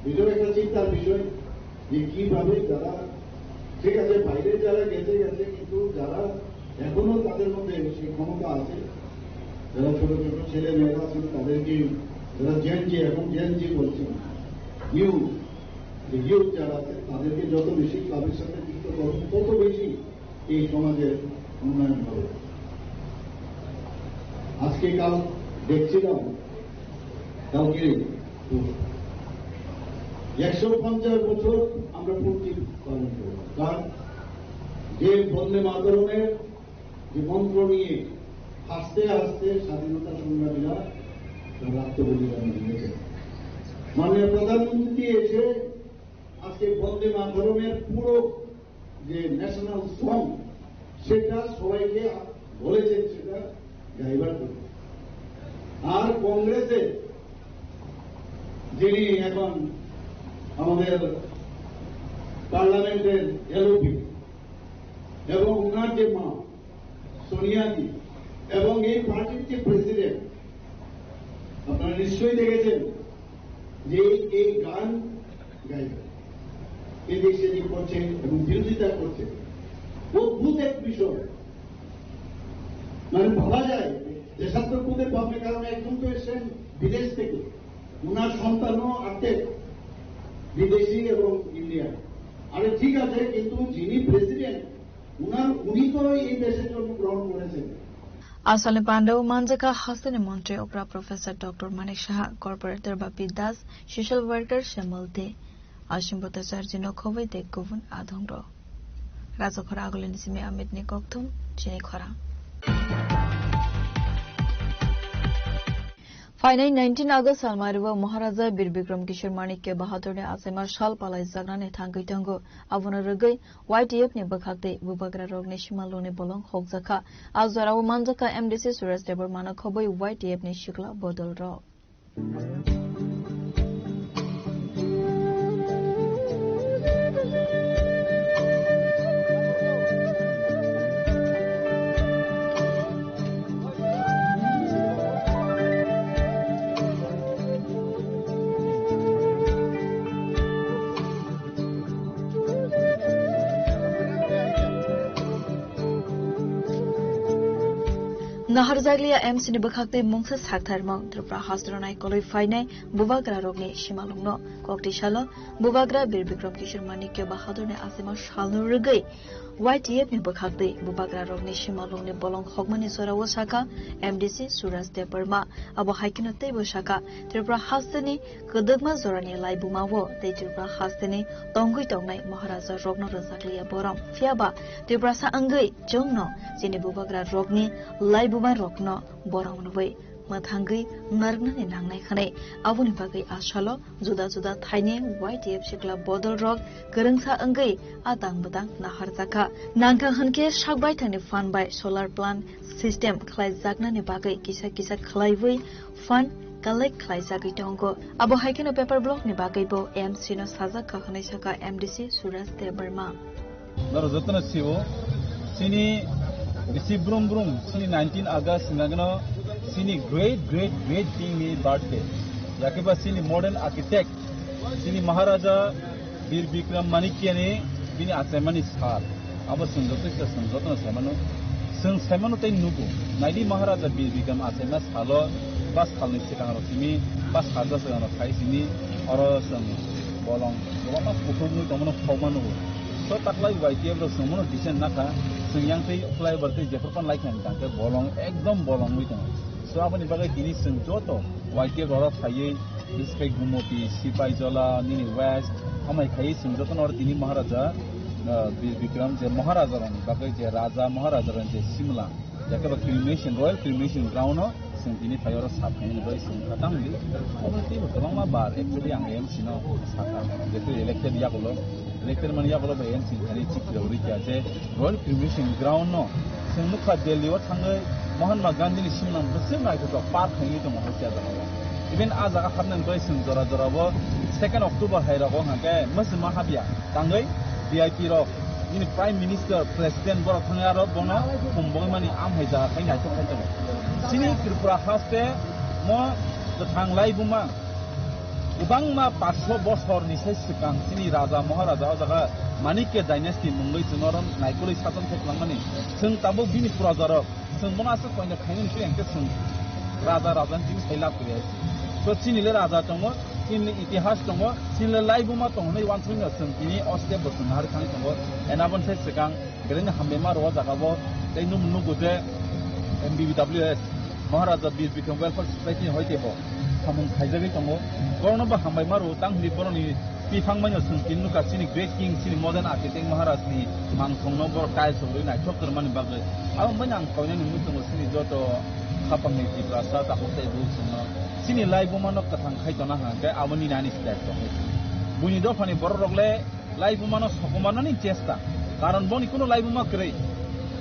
এটাও একটা চিন্তার বিষয় যে কিভাবে যারা, ঠিক আছে, বাইরে যারা গেছে গেছে, কিন্তু যারা এখনো তাদের মধ্যে সেই ক্ষমতা আছে, যারা ছোট ছোট ছেলে মেয়েরা আছেন, তাদেরকে, যারা জেন জি, এখন জেন জি বলছেন, নিউ যে ইউথ যারা আছে, তাদেরকে যত বেশি ক্লাবের সাথে যুক্ত করবেন, তত বেশি এই সমাজের উন্নয়ন হবে। আজকে কাল দেখছিলাম, কালকে একশো পঞ্চাশ বছর আমরা পূর্তি পালন করব। কার যে বন্দে মাতরমের যে মন্ত্র নিয়ে আস্তে আস্তে স্বাধীনতা সংগ্রামীরা তার রক্ত বলিদান দিয়েছেন। মাননীয় প্রধানমন্ত্রী এসে আজকে বন্দে মাতরমের পুরো যে ন্যাশনাল সং, সেটা সবাইকে বলেছেন, সেটা গাইবার করে। আর কংগ্রেসের যিনি এখন আমাদের পার্লামেন্টের এলওপি এবং ওনার যে মা সোনিয়াজি এবং এই পার্টির যে প্রেসিডেন্ট, আপনারা নিশ্চয়ই দেখেছেন যে এই গান গাইবে, এদিক সেদিক করছে এবং বিরোধিতা করছে। অদ্ভুত এক বিষয়, মানে ভাবা যায় দেশাত্মবোধের ভাবনা, কারণ একজন তো এসছেন বিদেশ থেকে, ওনার সন্তানও আর্ধেক বিদেশি এবং ইন্ডিয়ান। আরে ঠিক আছে, কিন্তু যিনি প্রেসিডেন্ট, ওনার, উনি তো এই দেশে জন্মগ্রহণ করেছেন। Asalni pandao manjakha hasteni montri okra Professor Doctor Manik Saha, corporator Bapi Das, social worker Shemal De, Ashim Bhattacharjee no khoboi de kubun adhong rok. Rajakhor Agulini simi Amit ni kokthum, chini khorang. Phainai nineteen August salmario Maharaja Bir Bikram Kishore Manikya Bahadurni achaima sal palaijaknani thangwi tongo. Abono rwgwi Y T F ni bwkhaktwi bubagrarokni simalungni bolong hokjakha. A jorao manjakha M D C Suraj Debbarmano khobwi Y T F ni sikla bodolrok. Naharjakliya M C ni bwkhaktwi mungsa saktharmung Tripura hasteo naikolwi phainai bubagrarokni simalungno. Koktwi salo bubagra Bir Bikram Kishore Manikya Bahadurni achaima salno rwgwi Y T F ni bwkhaktwi bubagrarokni simalungni bolong hokmani jorao sakha M D C Suraj Debbarma. Abo hai kheno teibo sakha, Tripura hasteni kwdwkma jorani laibumao tei Tripura hasteni tongwi tongnai Maharaja rokno rwjakliya borom. Phiyaba Tiprasa wngwi chwngno chini bubagra rokni laibuma rokno borom rwui mwthangwi narwknani nangnai hwnwi. Aboni bagwi a salo juda juda thaini Y T F sikla bodol rok kwrwngsa wngwi a tang bwtang naharjakha. Nangkha hwnkhe sak baithangni fund bai solar plant system khlaijaknani bagwi kisa kisa khlaiwi fund collect khlaijagwi tongo. Abo hai kheno paper block ni bagwi bo M C no sajak kha hwnwi sakha M D C Suraj Debbarma. Norok jotono sio, chini bisi brum brum, chini nineteen August hwnagano chini great great great king ni birthday. Yakeba chini modern architect, chini Maharaja Bir Bikram Manikya ni bini achaimani sal. Abo chwng joto khe chwng jotono saimano. Chwng saimano tei nugo. Naidi Maharaja Bir Bikram achaima salo ba salni swkang rok simi ba salsa swkang rok khai simi oro chwng bolong kwbangma kuthukmwi tongmano khokma nugo. So taklai Y T F rok chwng bono decent nakha. Chwng yang tei flyover tei jephru pan lai kha hwnkhe bolong ekdom bolongwi tongo. So aboni bagwi tini chwng joto Y T F rok phaiwi bwskai Gumoti, Sipaijola, nini West, amai khai chwng jotono oro tini Maharaja, ah, Bir Bikram je Maharaja rokni bagwi je Raja Maharaja rokni je Simla, yakeba cremation, Royal Cremation Ground o chwng tini phai oro sa phaini bagwi chwng kha tamo di. Obo teibo kwbangma bar actually ang M C no sakha, jehetu elected yagulo, elected mani yagulo bai M C thani chikirok rikha je Royal Cremation Ground no chwng nukha Delhi o thangwi Mahatma Gandhi ni simnam bwswk naithotok park khainwi tongo hai khe ah jaga o. Even ah jaga hapnani bagwi chwng jora jora o second October hai rogo hwnkhe mwswma hapya tangwi V I P rok nini Prime Minister, President borok thangwi aro bono khum bongwi mani am hai jaga khai naithok khai tongo. Chini Tripura haste mo kwthang laibuma kwbangma paanch sho bosorni sai swkang chini Raja Maharaja o jaga Manikya dynasty mungwi chwng oro naikolwi sason khe twlangmani. Chwng tabuk bini projarok chwng bono aswk koina khainani se hwnkhe chwng Raja Raja ni chini sai lab kwrwi hai se. So chini le Raja tongo, chini le itihas tongo, chini le laibuma tongo hwnwi uansukmano chwng tini o step bo chwng naharwi thangwi tongo. And aboni sai swkang Belai no hambai ma rwo o jaga o tei nung nugo je M B B W S Maharaja Bir Bikram Welfare Society ni hoi tebo samung khaijagwi tongo. Borokno bo hambai ma rwo tang hwnwi borokni twiphang mano chwng tini nukha chini great king chini modern architect Maharaj ni mangthong no borok tiles rwui naithok kwrwngmani bagwi. Abo wngmani ang koinani mui tongo chini joto khapang ni Tiprasa takhuk tei bukhuk chwngno chini laibuma no kwthang khai tona hwnkhe abo nini ani step tongwi. Buini dopha ni borok rok le laibuma no sokomornani chesta. Karon boni kuno laibuma kwrwi.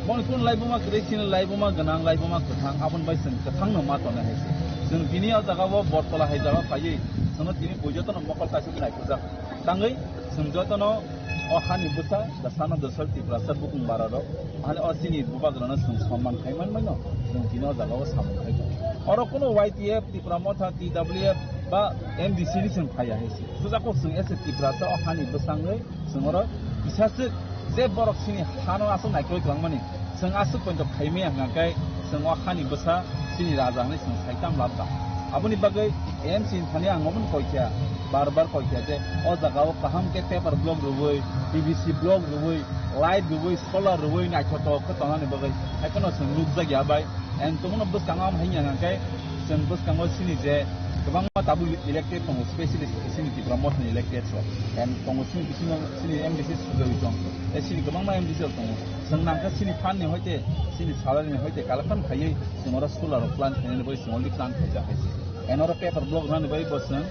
Boni kuno laibuma kwrwi, chini laibuma gwnang, laibuma kwthang, aboni bai chwng kwthang no ma tona hai se. Chwng tini o jaga o Bottola hai jaga phaiwi chwngno tini bui jotono mokol kaisa nai kujak. Tangwi chwng jotono o hani bwsa, the son of the soil Tiprasa bukung bara rok. Ani o chini bubagrano chwng somman khai man mano, chwng tini o jaga o samung khai tongo. Oro kuno Y T F, Tipra Motha, T W F ba M D C ni chwng phaiya hai se. Sujakuk chwng ese Tiprasa o hani bwsangwi chwng oro kisaswk je borok chini hano aswk naikolwi twlangmani, chwng aswk poito khaimaya hwnkha khe chwng o hani bwsa chini raja hwnwi chwng saitam labda. Aboni bagwi M C ni thani ang omono koikha, bar bar koikha je o jaga o kaham khe paper block rwui, P V C block rwui, light rwui, solar rwui naithotok khe tongnani bagwi haikheno chwng nukjakya bai. And tongmano bwskango amo hai wngya hwnkhe chwng bwskango chini je kwbangma tabuk elected tongo, specially chini Tipra Motha ni elected rok. And tongo chini bisingo chini M D C Sujoy tong, tei chini kwbangma M D C rok tongo. Chwng nangkha chini fund ni hoite, chini salary ni hoite collection khaiwi chwng oro solar rok plant khainani bagwi chwng already plan khaijak hai se. Enoro paper block rwnani bai bo chwng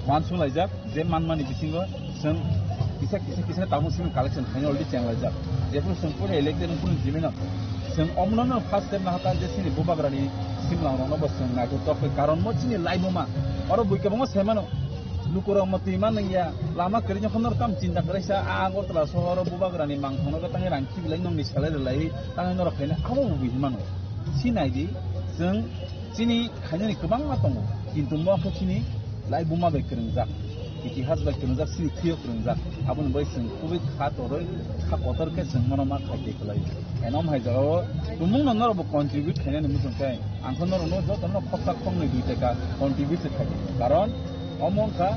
uansuk laijak, je manmani bisingo chwng kisa kisa kisa tabuk simi collection khaina already cheng laijak. Jephuru chwng pura elected wng phuru jimino chwng omono no first step nahata je chini bubagrani simlang rokno bo chwng naithotok khe, karon mo chini laibuma oro bui kwbangma sai mano. Lukurok mo twi ma nungya, lama kwrwini phano norok tamo chinta kwrwisa, a Agartala sohoro bubagrani mangthangno tangwi rang khibilai nongni salai rwlai tangwi norok khaina abo bo bui hinmano. Si naidi, chwng chini khainani kwbangma tongo, kintu mo khe chini laibuma bai kwrwngjak, itihas bai kwrwngjak, chini thwio kwrwngjak, aboni bai chwng kubui kha torwi kha kotor khe chwng mono ma khai tei kwlai. Enom hai jagao tumungno norokbo contribute khainani muchung khe, ang khe norokno jotono khoksa khoknwi dui taka contribute se khai di. Karon omo wngkha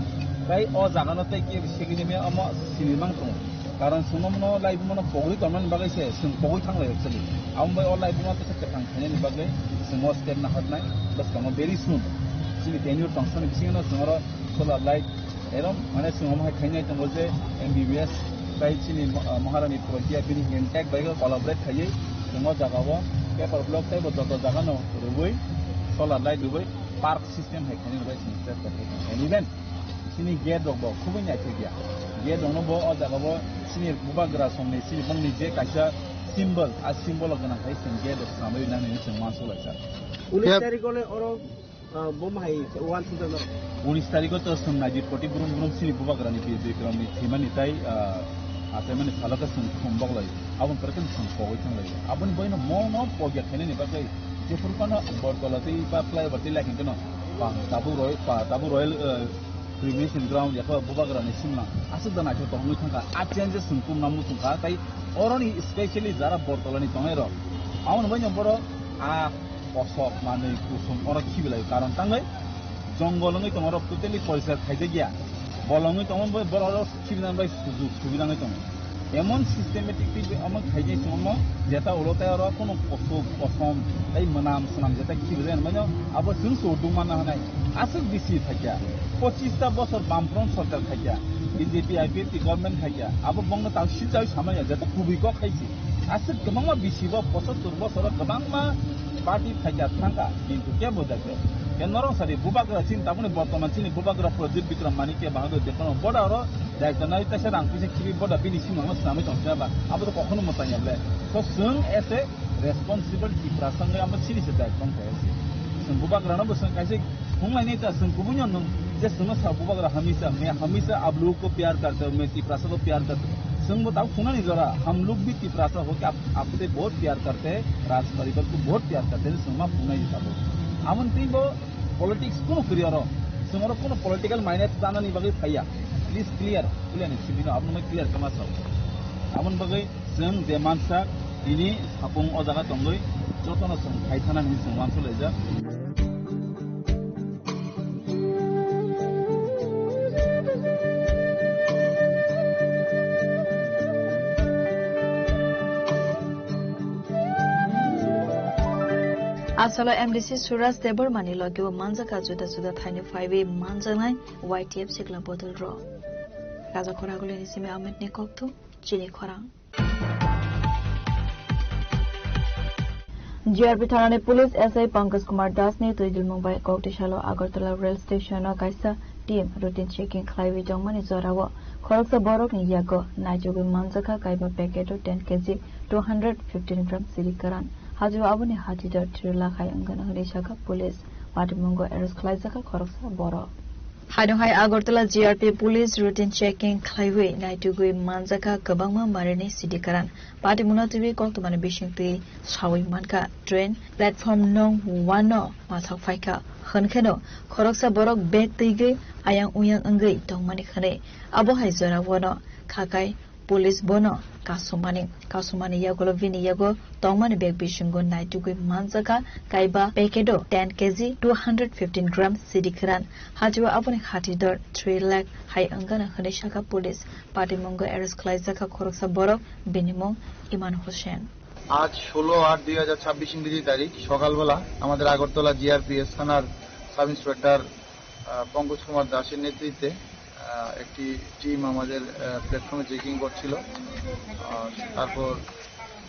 tei o jagano tei kebo segini maya omo sinimang tongo. Karon chwng omono laibumano pogwi tongmani bagwi se chwng pogwi thanglai actually. Amo bai o laibuma tesa kwthang khainani bagwi chwng o step naharnai bwskango very soon. Chini tenure tongthani bisingno chwng oro solar light, erom mane chwng omo hai khainai tongo je M B B S tai chini mo-, ah, Maharani Pragya bini intact bai collaborate khaiwi chwng o jagao paper block tei bo joto jagano rwui solar light rwui park system hai khainani bagwi chwng step kwthai tong kha. And even chini gate rok bo khubui naithok ya. Gate rok no bo o jaga bo chini bubagra songni chini bongni je kaisa symbol, a symbol o gwnang khai chwng gate rok swnamwi nang hinwi chwng uansuk laijak. Unis Yep. tarikh le oro, ah, bom hai uansuk jano. Unis tarikh o to chwng naidi koti brum brum chini bubagra ni Bir Bikram ni thwimani tai, ah, achaimani salo khe chwng thum bok lai. Aboni pore khe chwng pogwi thang lai. Aboni boino mo no pogya khainani bagwi jephuru phano Bortola tei ba flyover tei lai khe no pa tabuk roi, pa tabuk royal, ah, Cremation ground yakho bubagra ni simlang aswk da naithok tongwi thangkha. A changes chwng kum namu chwngkha, tai oroni specially jara Bortolani tongnai rok, aboni bai borok a kosok manwi kusum oro khibilai karon tangwi jongol wngwi tongo, rok totally porisar khaijak ya, bolongwi tongo, borok khibinan bai sujuk sugi nangwi tongo. Emon systematic tei omo khaijai tongmo, jeta ulo tei oro kono kosok, kosom, tei mwnam, swnam jeta khibi rw mano, abo chwng se udung manna hwnai. Aswk bisi phaikya, pochista bosor Bamfront sorkar khaikya, B J P I P F T government khaikya, abo bongno tang sijai samaya, jeta kubui kok khaisi. Aswk kwbangma bisi bo pochottor bosoro kwbangma party phaikya thangkha, kintu kebo jakya. Ke norok sadi bubagra chini tabukni bortoman chini bubagra Prajit Bikram Manikya bahagwi bekono boda oro daitwa nai taisa rang puisa khibi boda bini simangno swnamwi tongkha ba abo to kokhono mwtang ya ble. So chwng as a responsible Tiprasa wngwi abo chini se daitwa wngkha. Chwng bubagrano bo chwng kaisa phunglainai ta chwng kubui no nung je chwngno sa bubagra hamisa me hamisa abluk ko pyar karta me Tiprasa ko pyar karta. Chwng bo tabuk phungnani jora hum log bhi Tiprasa ho ke aap, aapse bahut pyar karte, Raj parivar ko bahut pyar karte, chwng ma phungnai tabuk. Amon tei bo politics kuno kwrwi oro. Chwng oro kuno political minded chanani bagwi phaiya. Please clear. Clear ni simi no abono clear kama sao. Aboni bagwi chwng je mansa tini sapung o jaga tongwi jotono chwng khai thana hinwi chwng uansuk laijak. Asalo M D C Suraj Debbarmani loge o manjakha juda juda thaini phaiwi manjaknai Y T F sikla bodol rok. Raja Khoragulini simi Ahmed ni kokthum, chini khorang. G R P thanani police S I Pankaj Kumar Das ni twi dilmung bai kok tisalo Agartala rail station o kaisa team routine checking khlaiwi tongmani jorao khoroksa borokni yago naitugwi manjakha kaiba packet o ten K G two hundred fifteen gram siri kwran. Hajio aboni hati do three lakh hai wngkha hwnwi sakha police. Patimungo arrest khlaijakha khoroksa borok. Haino hai Agartala G R P police routine checking khlaiwi naitugwi manjakha kwbangma marini sidi kwran. Patimungno twiwi koktwmani bisingtwi sawi mankha train platform nong one no mathok phaikha. Hwnkheno khoroksa borok bag twigwi ayang uyang wngwi tongmani hwnwi abo hai jorao no khakai police bono kasumani. Kasumani yagulo bini yago tongmani bag bisingo naitugwi manjakha kaiba packet o ten K G two hundred fifteen gram sidi kwran. Hajio aboni hati dor three lakh hai wngkha hwnwi sakha police. Patimungo arrest khlaijakha khoroksa borok, bini mung Iman Hussein. আজ ষোলো আট দুই হাজার ছাব্বিশ ইংরেজি তারিখ সকালবেলা আমাদের আগরতলা জিআরপিএস থানার সাব ইন্সপেক্টর, আহ, পঙ্কজ কুমার দাসের নেতৃত্বে, আহ, একটি টিম আমাদের, আহ, প্ল্যাটফর্মে চেকিং করছিল। আহ, তারপর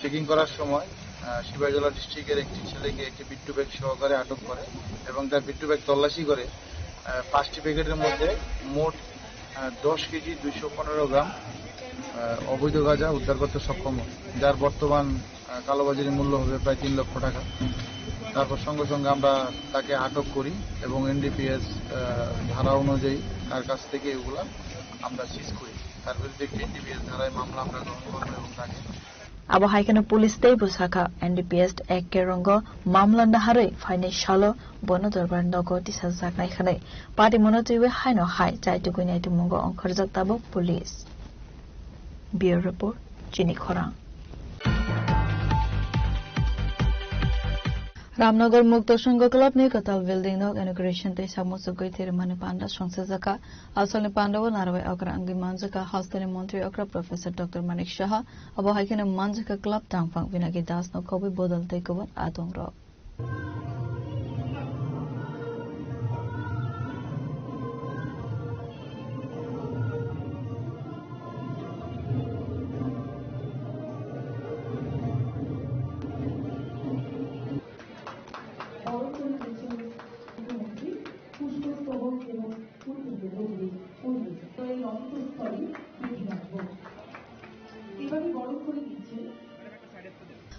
চেকিং করার সময় আহ, সিপাহীজলা ডিস্ট্রিক্টের একটি ছেলেকে একটি বিট্টু ব্যাগ সহকারে আটক করে এবং তার বিট্টু ব্যাগ তল্লাশি করে, আহ, পাঁচটি প্যাকেটের মধ্যে মোট, আহ, দশ কেজি দুইশো পনেরো গ্রাম, আহ, অবৈধ গাঁজা উদ্ধার করতে সক্ষম হয়, যার বর্তমান, আহ, কালোবাজারি মূল্য হবে প্রায় তিন লক্ষ টাকা। তারপর সঙ্গে সঙ্গে আমরা তাকে আটক করি এবং এনডিপিএস, আহ, ধারা অনুযায়ী তার কাছ থেকে এগুলা আমরা সিজ করি। তার বিরুদ্ধে একটি এনডিপিএস ধারায় মামলা আমরা গ্রহণ করবো এবং তাকে Abo hai kheno police tei bwsakha N D P S Act kerongo mamla naharwi phainai salo bono dorbar nogo tisajaknai hwnwi. Patimono twiwi haino hai chaitukwi naitumungo ongkhorjak tabuk police. Bureau Report, Chini Khorang. Ramnagar Mukto Sangha Club ni kwtal building nok inauguration tei samung sugwi thwirimani panda songchajakha. Asalni panda o narwai okra wngwi manjakha hasteni montri okra Professor Doctor Manik Saha. Abo hai kheno manjakha club tangphang Pinaki Das no khobwi bodol tei kubun adong rok.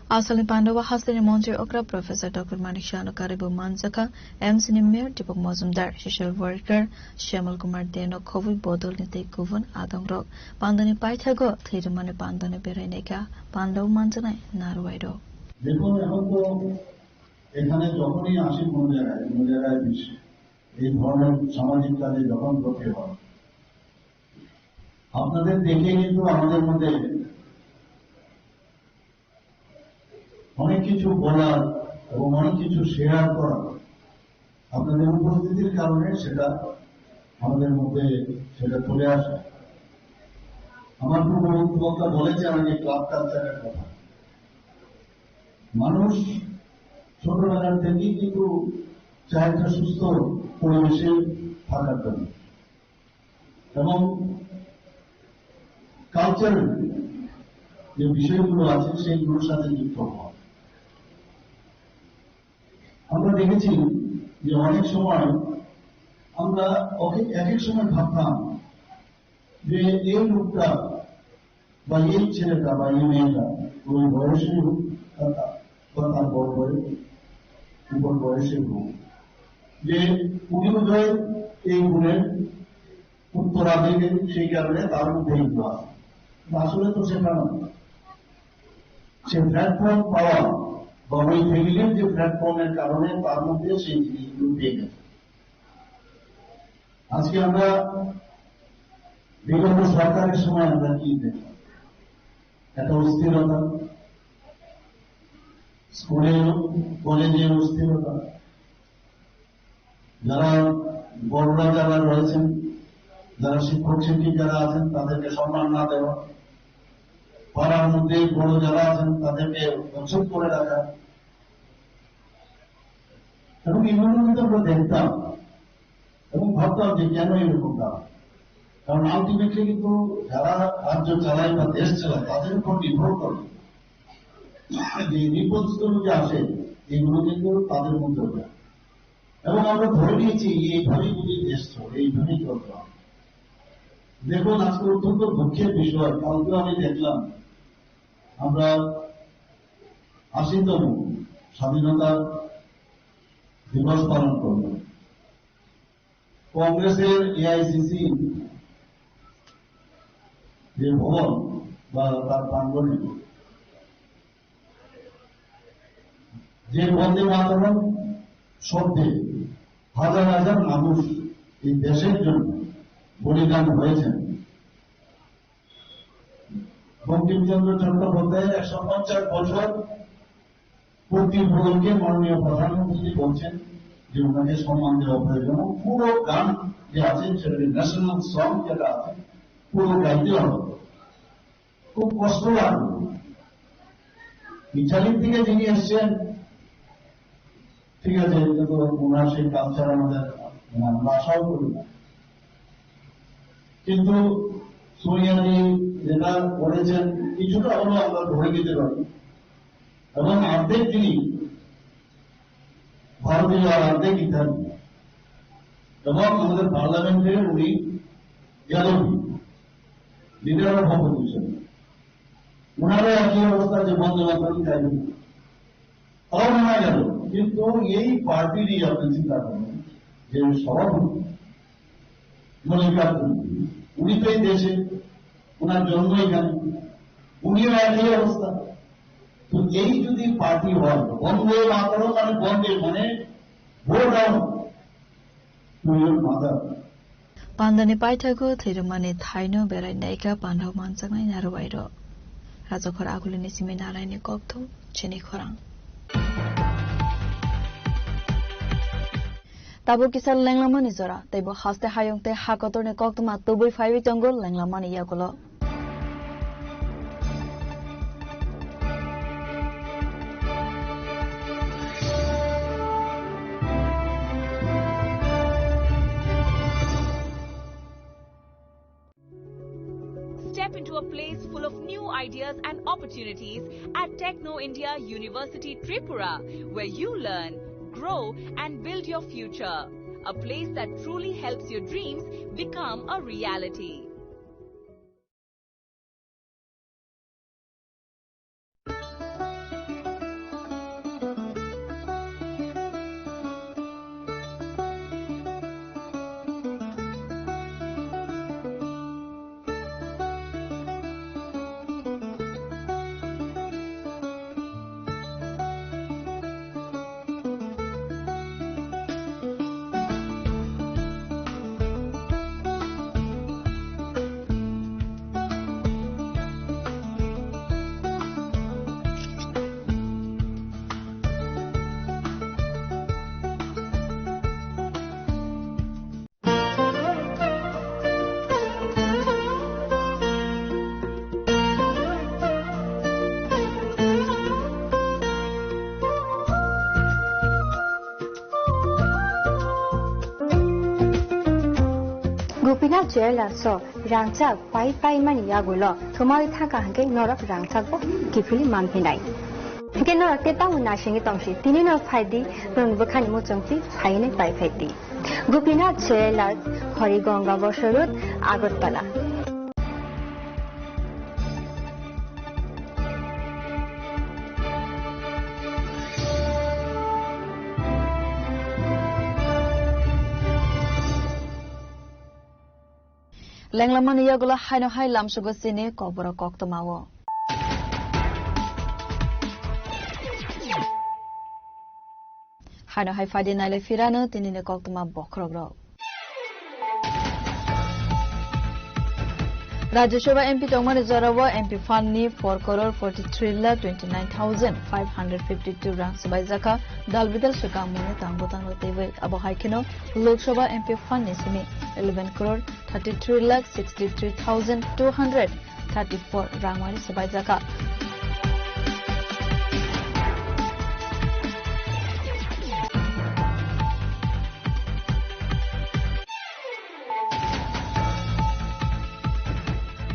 Asalni panda o hasteni montri okra Professor Doctor Manik Saha no karwi bo manjakha M C ni mayor Deepak Majumdar, social worker Shyamul Kumar De no khobwi bodol ni tei kubun adong rok. Panda ni paithago thwirimani panda no berai naikha panda o manjaknai narwai rok. দেখুন, এখন তো এখানে যখনই আসি কোনো জায়গায়, কোনো জায়গায় বিশ-, এই ধরনের সামাজিক কাজে যখন করতে হয়, আপনাদের দেখে কিন্তু আমাদের মধ্যে অনেক কিছু বলার এবং অনেক কিছু শেয়ার করার, আপনাদের উপস্থিতির কারণে সেটা আমাদের মধ্যে সেটা চলে আসে। আমার পূর্ব বক্তা বলেছেন আগে ক্লাব কালচারের কথা। মানুষ ছোটবেলার থেকেই কিন্তু চায় একটা সুস্থ পরিবেশে থাকার জন্য। এবং কালচারাল যে বিষয়গুলো আছে সেইগুলোর সাথে যুক্ত হওয়া। আমরা দেখেছি যে অনেক সময় আমরা ওকে এক এক সময় ভাবতাম যে এই লোকটা বা এই ছেলেটা বা এই মেয়েটা ওই বয়সে হোক বা তা-, বা তার বড় বয়স, উপর বয়সে হোক, যে উনি বোধহয় এই গুণের উত্তরাধিকারী, সেই কারণে তার মধ্যে এগুলো আছে। কিন্তু আসলে তো সেটা নয়। সে প্ল্যাটফর্ম পাওয়া বা ওই ফ্যামিলির যে প্ল্যাটফর্মের কারণে তার মধ্যে সেই জিনিসগুলো পেয়ে গেছে। আজকে আমরা বিগত সরকারের সময় আমরা কি দেখলাম? একটা অস্থিরতা, স্কুলে, কলেজে অস্থিরতা, যারা বড়রা যারা রয়েছেন, যারা শিক্ষক শিক্ষিকারা আছেন, তাদেরকে সম্মান না দেওয়া, পাড়ার মধ্যে বড় যারা আছেন, তাদেরকে উচ্ছেদ করে রাখা, এবং এগুলো কিন্তু আমরা দেখতাম এবং ভাবতাম যে কেন এরকম দাঁড়ায়। কারণ আলটিমেটলি কিন্তু যারা রাজ্য চালায় বা দেশ চালায়, তাদের উপর নির্ভর করে যে রিপোর্টসগুলো যে আসে, এগুলো কিন্তু তাদের মধ্যে যায়। এবং আমরা ধরে নিয়েছি যে এইভাবেই বুঝি দেশ চলে, এইভাবেই চলতে হবে। দেখুন, আজকে অত্যন্ত দুঃখের বিষয়, কালকে আমি দেখলাম আমরা আশিতম স্বাধীনতা দিবস পালন করলাম। কংগ্রেসের এআইসিসি যে ভবন বা তার প্রাঙ্গণে যে বন্দে মাতরম শব্দে হাজার হাজার মানুষ এই দেশের জন্য বলিদান হয়েছেন, বঙ্কিমচন্দ্র চট্টোপাধ্যায়ের একশো পঞ্চাশ বছর পূর্তি উপলক্ষে মাননীয় প্রধানমন্ত্রীজি বলছেন যে ওনাকে সম্মান দেওয়া প্রয়োজন। এবং পুরো গান যে আছে, সেটা ন্যাশনাল সং যেটা আছে, পুরো গাইতে হবে। খুব কষ্ট লাগলো। ইটালির থেকে যিনি এসছেন, ঠিক আছে, এটা তো ওনার সেই কালচার আমাদের, মানে, আমরা আশাও করি না। কিন্তু সোনিয়াজি যেটা করেছেন, কিছুটা হলেও আমরা ধরে নিতে পারি। এবং অর্ধেক তিনি ভারতীয় আর অর্ধেক ইতালি। এবং আমাদের পার্লামেন্টে উনি গেলেন, লিডার অফ অপোজিশন। ওনারও একই অবস্থা যে বন্দে মাতরম চাইবেন। তাও মানা গেল, কিন্তু এই পার্টিরই আপনি চিন্তা করবেন যে সভাপতি মল্লিকার্জুন, উনি তো এই দেশে, ওনার জন্ম এখানে, উনিও একই অবস্থা। তো এই যদি পার্টি হয়, বন্দে মাতরম মানে বন্দে মানে go down to your mother. Pandani paithago thwirwkmani thaino berai naikha panrok manjaknai narwuairok. Rajakhor agulini simi naraini kokthum chini khorang. Tabuk kisa lenglamani jora, teibo haste hayung tei ha kotorni koktwma tubui phaiwi tongo lenglamani yagulo. Step into a place full of new ideas and opportunities at Techno India University Tripura, where you learn, grow, and build your future. A place that truly helps your dreams become a reality. Gopinath Jewellers o rangchak pai pai mani yagulo thumai thangkha hwnkhe norok rangchak bo kiphilwi manphinai. Hwnkhe norok tei tamo naisingwi tongsi, tini no phaidi, norokni bwkhani muchungtwi phainai pai phaidi. Gopinath Jewellers, Harigonga Bosoi Road, Agartala. Lenglamani yagulo haino hai lamsugo chini kokborok koktwmao. Haino hai phaidi nailai phirano tinini koktwma bokhorokrok. Rajya Sabha M P tongmani jorao M P fund ni four crore forty three lakh twenty nine thousand five hundred fifty two rang swbaijakha dal bidal swkang mungni tang bwtang rok twiwi. Abo hai kheno Lok Sabha M P fund ni simi eleven crore thirty three lakh sixty three thousand two hundred thirty four rangwari swbaijakha.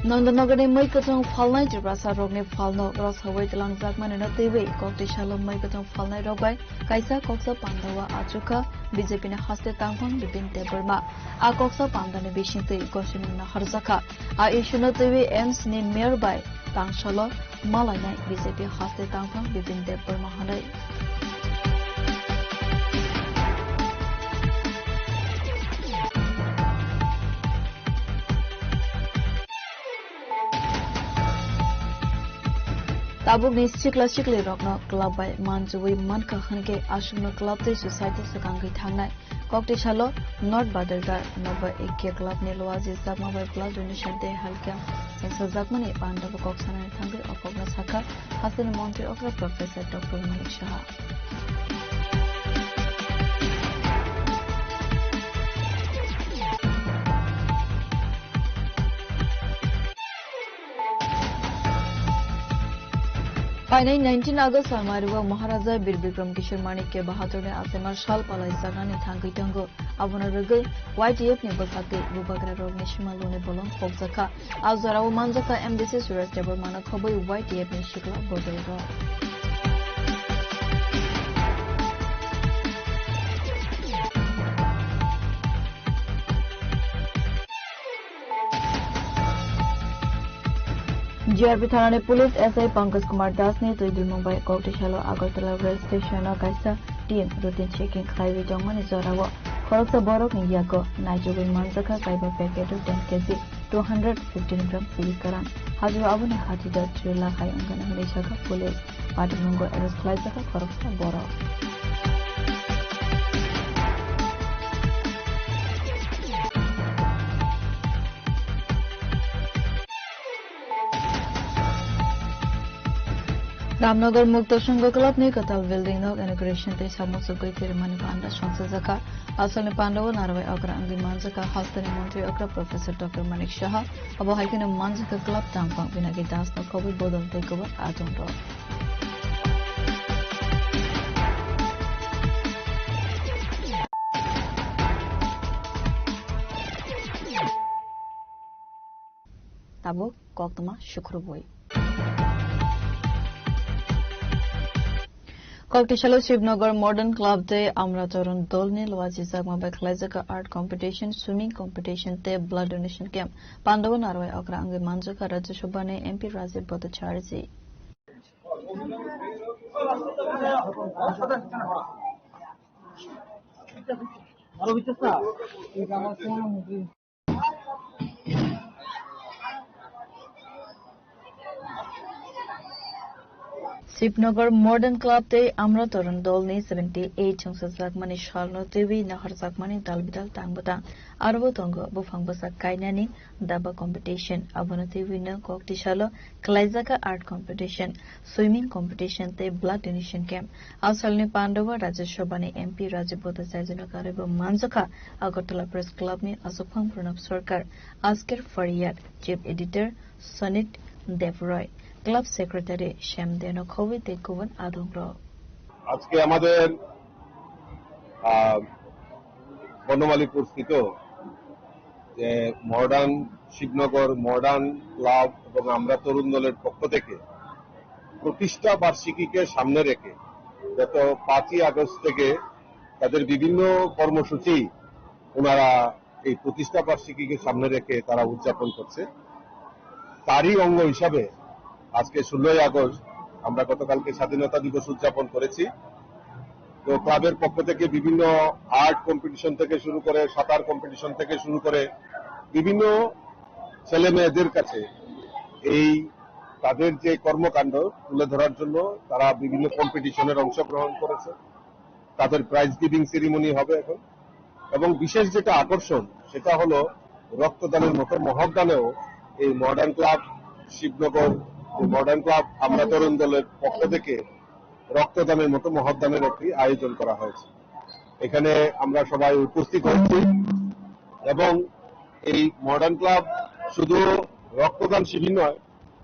Nandanagarni mui kwchwng phalnai Tiprasa rokni phalno rwsawi twlangjakmani no twiwi koktwi salo mui kwchwng phalnai rok bai kaisa koksa pandao achukha B J P ni haste tangphang Bipin Debbarma. A koksa pandani bisingtwi gosini naharjakha. A issue no twiwi A I M S ni mayor bai tangsalo malainai B J P haste tangphang Bipin Debbarma hwnwi. Tabukni sikla siklirokno club bai manjuwi mankha hwnkhe aswkno club tei society swkangwi thangnai. Koktwi salo North Badargar Nova Ekya Club ni Luaji Chakma bai blood donation tei health camp chengsajakmani pandabo kok sanani thangwi o kokno sakha hasteni montri okra Professor Doctor Manik Saha. Painai nineteen August sal mairugo Maharaja Bir Bikram Kishore Manikya Bahadurni achaima sal palaijaknani thangwi tongo. Abono rwgwi Y T F ni bwsatwi bubagrarokni simaluni bolong khokjakha. A jorao manjakha M D C Suraj Debbarmano khobwi Y T F ni sikla bwrwirok. G R P thanani police S I Pankaj Kumar Das ni twi dilmung bai Koktisalo Agartala rail station o kaisa team routine checking khlaiwi tongmani jorao khoroksa borokni yago naichugwi manjakha kaiba packet o ten K G two hundred fifteen gram sigi kwrang. Hajio aboni hati da three lakh hai wngkha hwnwi sakha police. Patimunggo arrest khlaijak kha khoroksa borok. Ramnagar Mukta Sangha Club ni kwtal building no inauguration tei samung chugwi kirimani panda songchajakha. Asalni panda o narwai okra wngwi manjakha hasteni montri okra Professor Doctor Manik Saha. Abo hai kheno manjakha club tangphang Pinaki Das no khobwi bodol tei kwbang adong rok. Tabuk koktwma sukrubwi. Koktisalo Shivnagar Modern Club tei Amra Torun Dol ni luachijakma bai khlaijak art competition, swimming competition tei blood donation camp. Pandao narwai okra wngwi manjakha Rajya Sabha ni M P Rajiv Bhattacharya ji. Shivnagar Modern Club tei Amra Torun Dol ni seventy eight chwngsajakmani salno twiwi naharjakmani dalbidal tang bwtang. Aro bo tongo buphang bwsa kainani daba competition. Abono twiwi no koktisalo khlaijak art competition, swimming competition tei blood donation camp. Asalni pandao Rajya Sabha ni M P Rajiv Bhattacharya no karwi bo manjakha Agartala Press Club ni Achukphang Pranab Sarkar, Asker Fariyar, Chief Editor Sonit Dev Roy, Club Secretary Shyam Deno Khobwi tei kubun adongrok. আজকে আমাদের, আহ, বনমালীপুর স্থিত যে মডার্ন Shibnagar modern club এবং আমরা তরুণ দলের পক্ষ থেকে প্রতিষ্ঠা বার্ষিকীকে সামনে রেখে গত পাঁচই আগস্ট থেকে তাদের বিভিন্ন কর্মসূচি ওনারা এই প্রতিষ্ঠা বার্ষিকীকে সামনে রেখে তারা উদযাপন করছে। তারই অঙ্গ হিসাবে আজকে ষোলোই আগস্ট আমরা গতকালকে স্বাধীনতা দিবস উদযাপন করেছি। তো ক্লাবের পক্ষ থেকে বিভিন্ন আর্ট কম্পিটিশন থেকে শুরু করে, সাঁতার কম্পিটিশন থেকে শুরু করে বিভিন্ন ছেলে মেয়েদের কাছে এই তাদের যে কর্মকাণ্ড তুলে ধরার জন্য তারা বিভিন্ন কম্পিটিশনের অংশগ্রহণ করেছে। তাদের প্রাইজ গিভিং সেরিমনি হবে এখন। এবং বিশেষ যেটা আকর্ষণ, সেটা হলো রক্তদানের মতো মহৎ দানেও এই মডার্ন ক্লাব শিবনগর, এই মডার্ন ক্লাব আমরা তরুণ দলের পক্ষ থেকে রক্তদানের মতো মহৎ দানের একটি আয়োজন করা হয়েছে। এখানে আমরা সবাই উপস্থিত হয়েছি এবং এই মডার্ন ক্লাব শুধু রক্তদান শিবির নয়,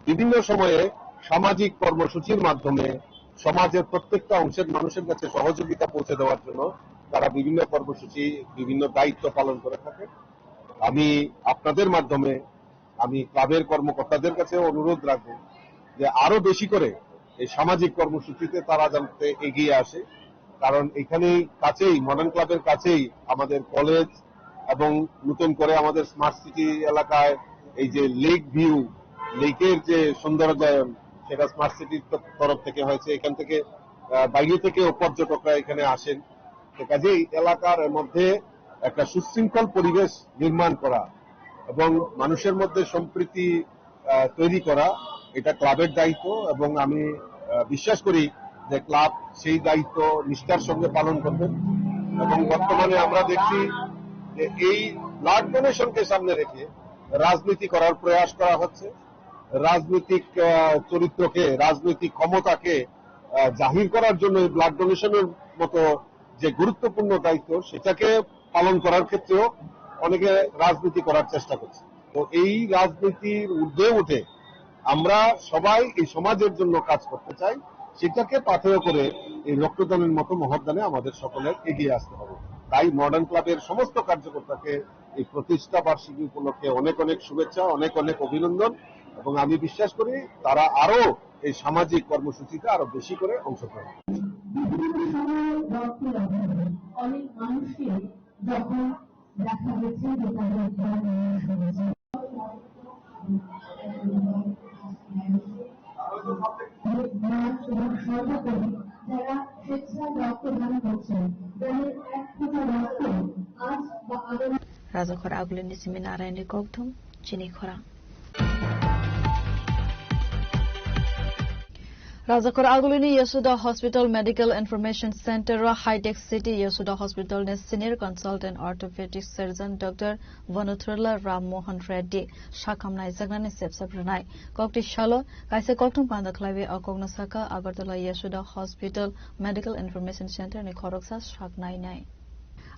বিভিন্ন সময়ে সামাজিক কর্মসূচির মাধ্যমে সমাজের প্রত্যেকটা অংশের মানুষের কাছে সহযোগিতা পৌঁছে দেওয়ার জন্য তারা বিভিন্ন কর্মসূচি, বিভিন্ন দায়িত্ব পালন করে থাকে। আমি আপনাদের মাধ্যমে আমি ক্লাবের কর্মকর্তাদের কাছে অনুরোধ রাখবো যে আরো বেশি করে এই সামাজিক কর্মসূচিতে তারা যাতে এগিয়ে আসে, কারণ এখানেই কাছেই, মডার্ন ক্লাবের কাছেই আমাদের কলেজ এবং নতুন করে আমাদের স্মার্ট সিটি এলাকায় এই যে লেক ভিউ, লেকের যে সৌন্দর্যায়ন, সেটা স্মার্ট সিটির ত-, তরফ থেকে হয়েছে। এখান থেকে, আহ, বাইরে থেকেও পর্যটকরা এখানে আসেন। তো কাজেই এলাকার মধ্যে একটা সুশৃঙ্খল পরিবেশ নির্মাণ করা এবং মানুষের মধ্যে সম্প্রীতি, আহ, তৈরি করা, এটা ক্লাবের দায়িত্ব এবং আমি, আহ, বিশ্বাস করি যে ক্লাব সেই দায়িত্ব নিষ্ঠার সঙ্গে পালন করবেন। এবং বর্তমানে আমরা দেখছি যে এই ব্লাড ডোনেশনকে সামনে রেখে রাজনীতি করার প্রয়াস করা হচ্ছে। রাজনৈতিক, আহ, চরিত্রকে, রাজনৈতিক ক্ষমতাকে, আহ, জাহির করার জন্য এই ব্লাড ডোনেশনের মতো যে গুরুত্বপূর্ণ দায়িত্ব, সেটাকে পালন করার ক্ষেত্রেও অনেকে রাজনীতি করার চেষ্টা করছে। তো এই রাজনীতির ঊর্ধ্বে উঠে আমরা সবাই এই সমাজের জন্য কাজ করতে চাই, সেটাকে পাথেয় করে এই রক্তদানের মতো মহৎ দানে আমাদের সকলের এগিয়ে আসতে হবে। তাই মডার্ন ক্লাবের সমস্ত কার্যকর্তাকে এই প্রতিষ্ঠা বার্ষিকী উপলক্ষে অনেক অনেক শুভেচ্ছা, অনেক অনেক অভিনন্দন এবং আমি বিশ্বাস করি তারা আরো এই সামাজিক কর্মসূচিতে আরো বেশি করে অংশগ্রহণ করবে। বিভিন্ন সময়ে রক্তের অভাবে অনেক মানুষকে যখন দেখা গেছে যে তাদের প্রাণ নেওয়া হয়েছে। এবং সর্বোপরি যারা স্বেচ্ছায় রক্তদান করছেন, যাদের এক ফোঁটা রক্ত আজ বা আগামী রাজাঘর আগুলিনি simi Narayanni kokthum chini khorang. Rajakhor agulini Yashoda Hospital Medical Information Center o High Tech City Yashoda Hospital ni Senior Consultant Orthopedic Surgeon Doctor Vanutrala Ram Mohan Reddy sakham naijaknani sepsap rwnai. Kokti salo kaisa kokthum panda khlaiwi o kokno saka Agartala Yashoda Hospital Medical Information Center ni khoroksa sak nainai.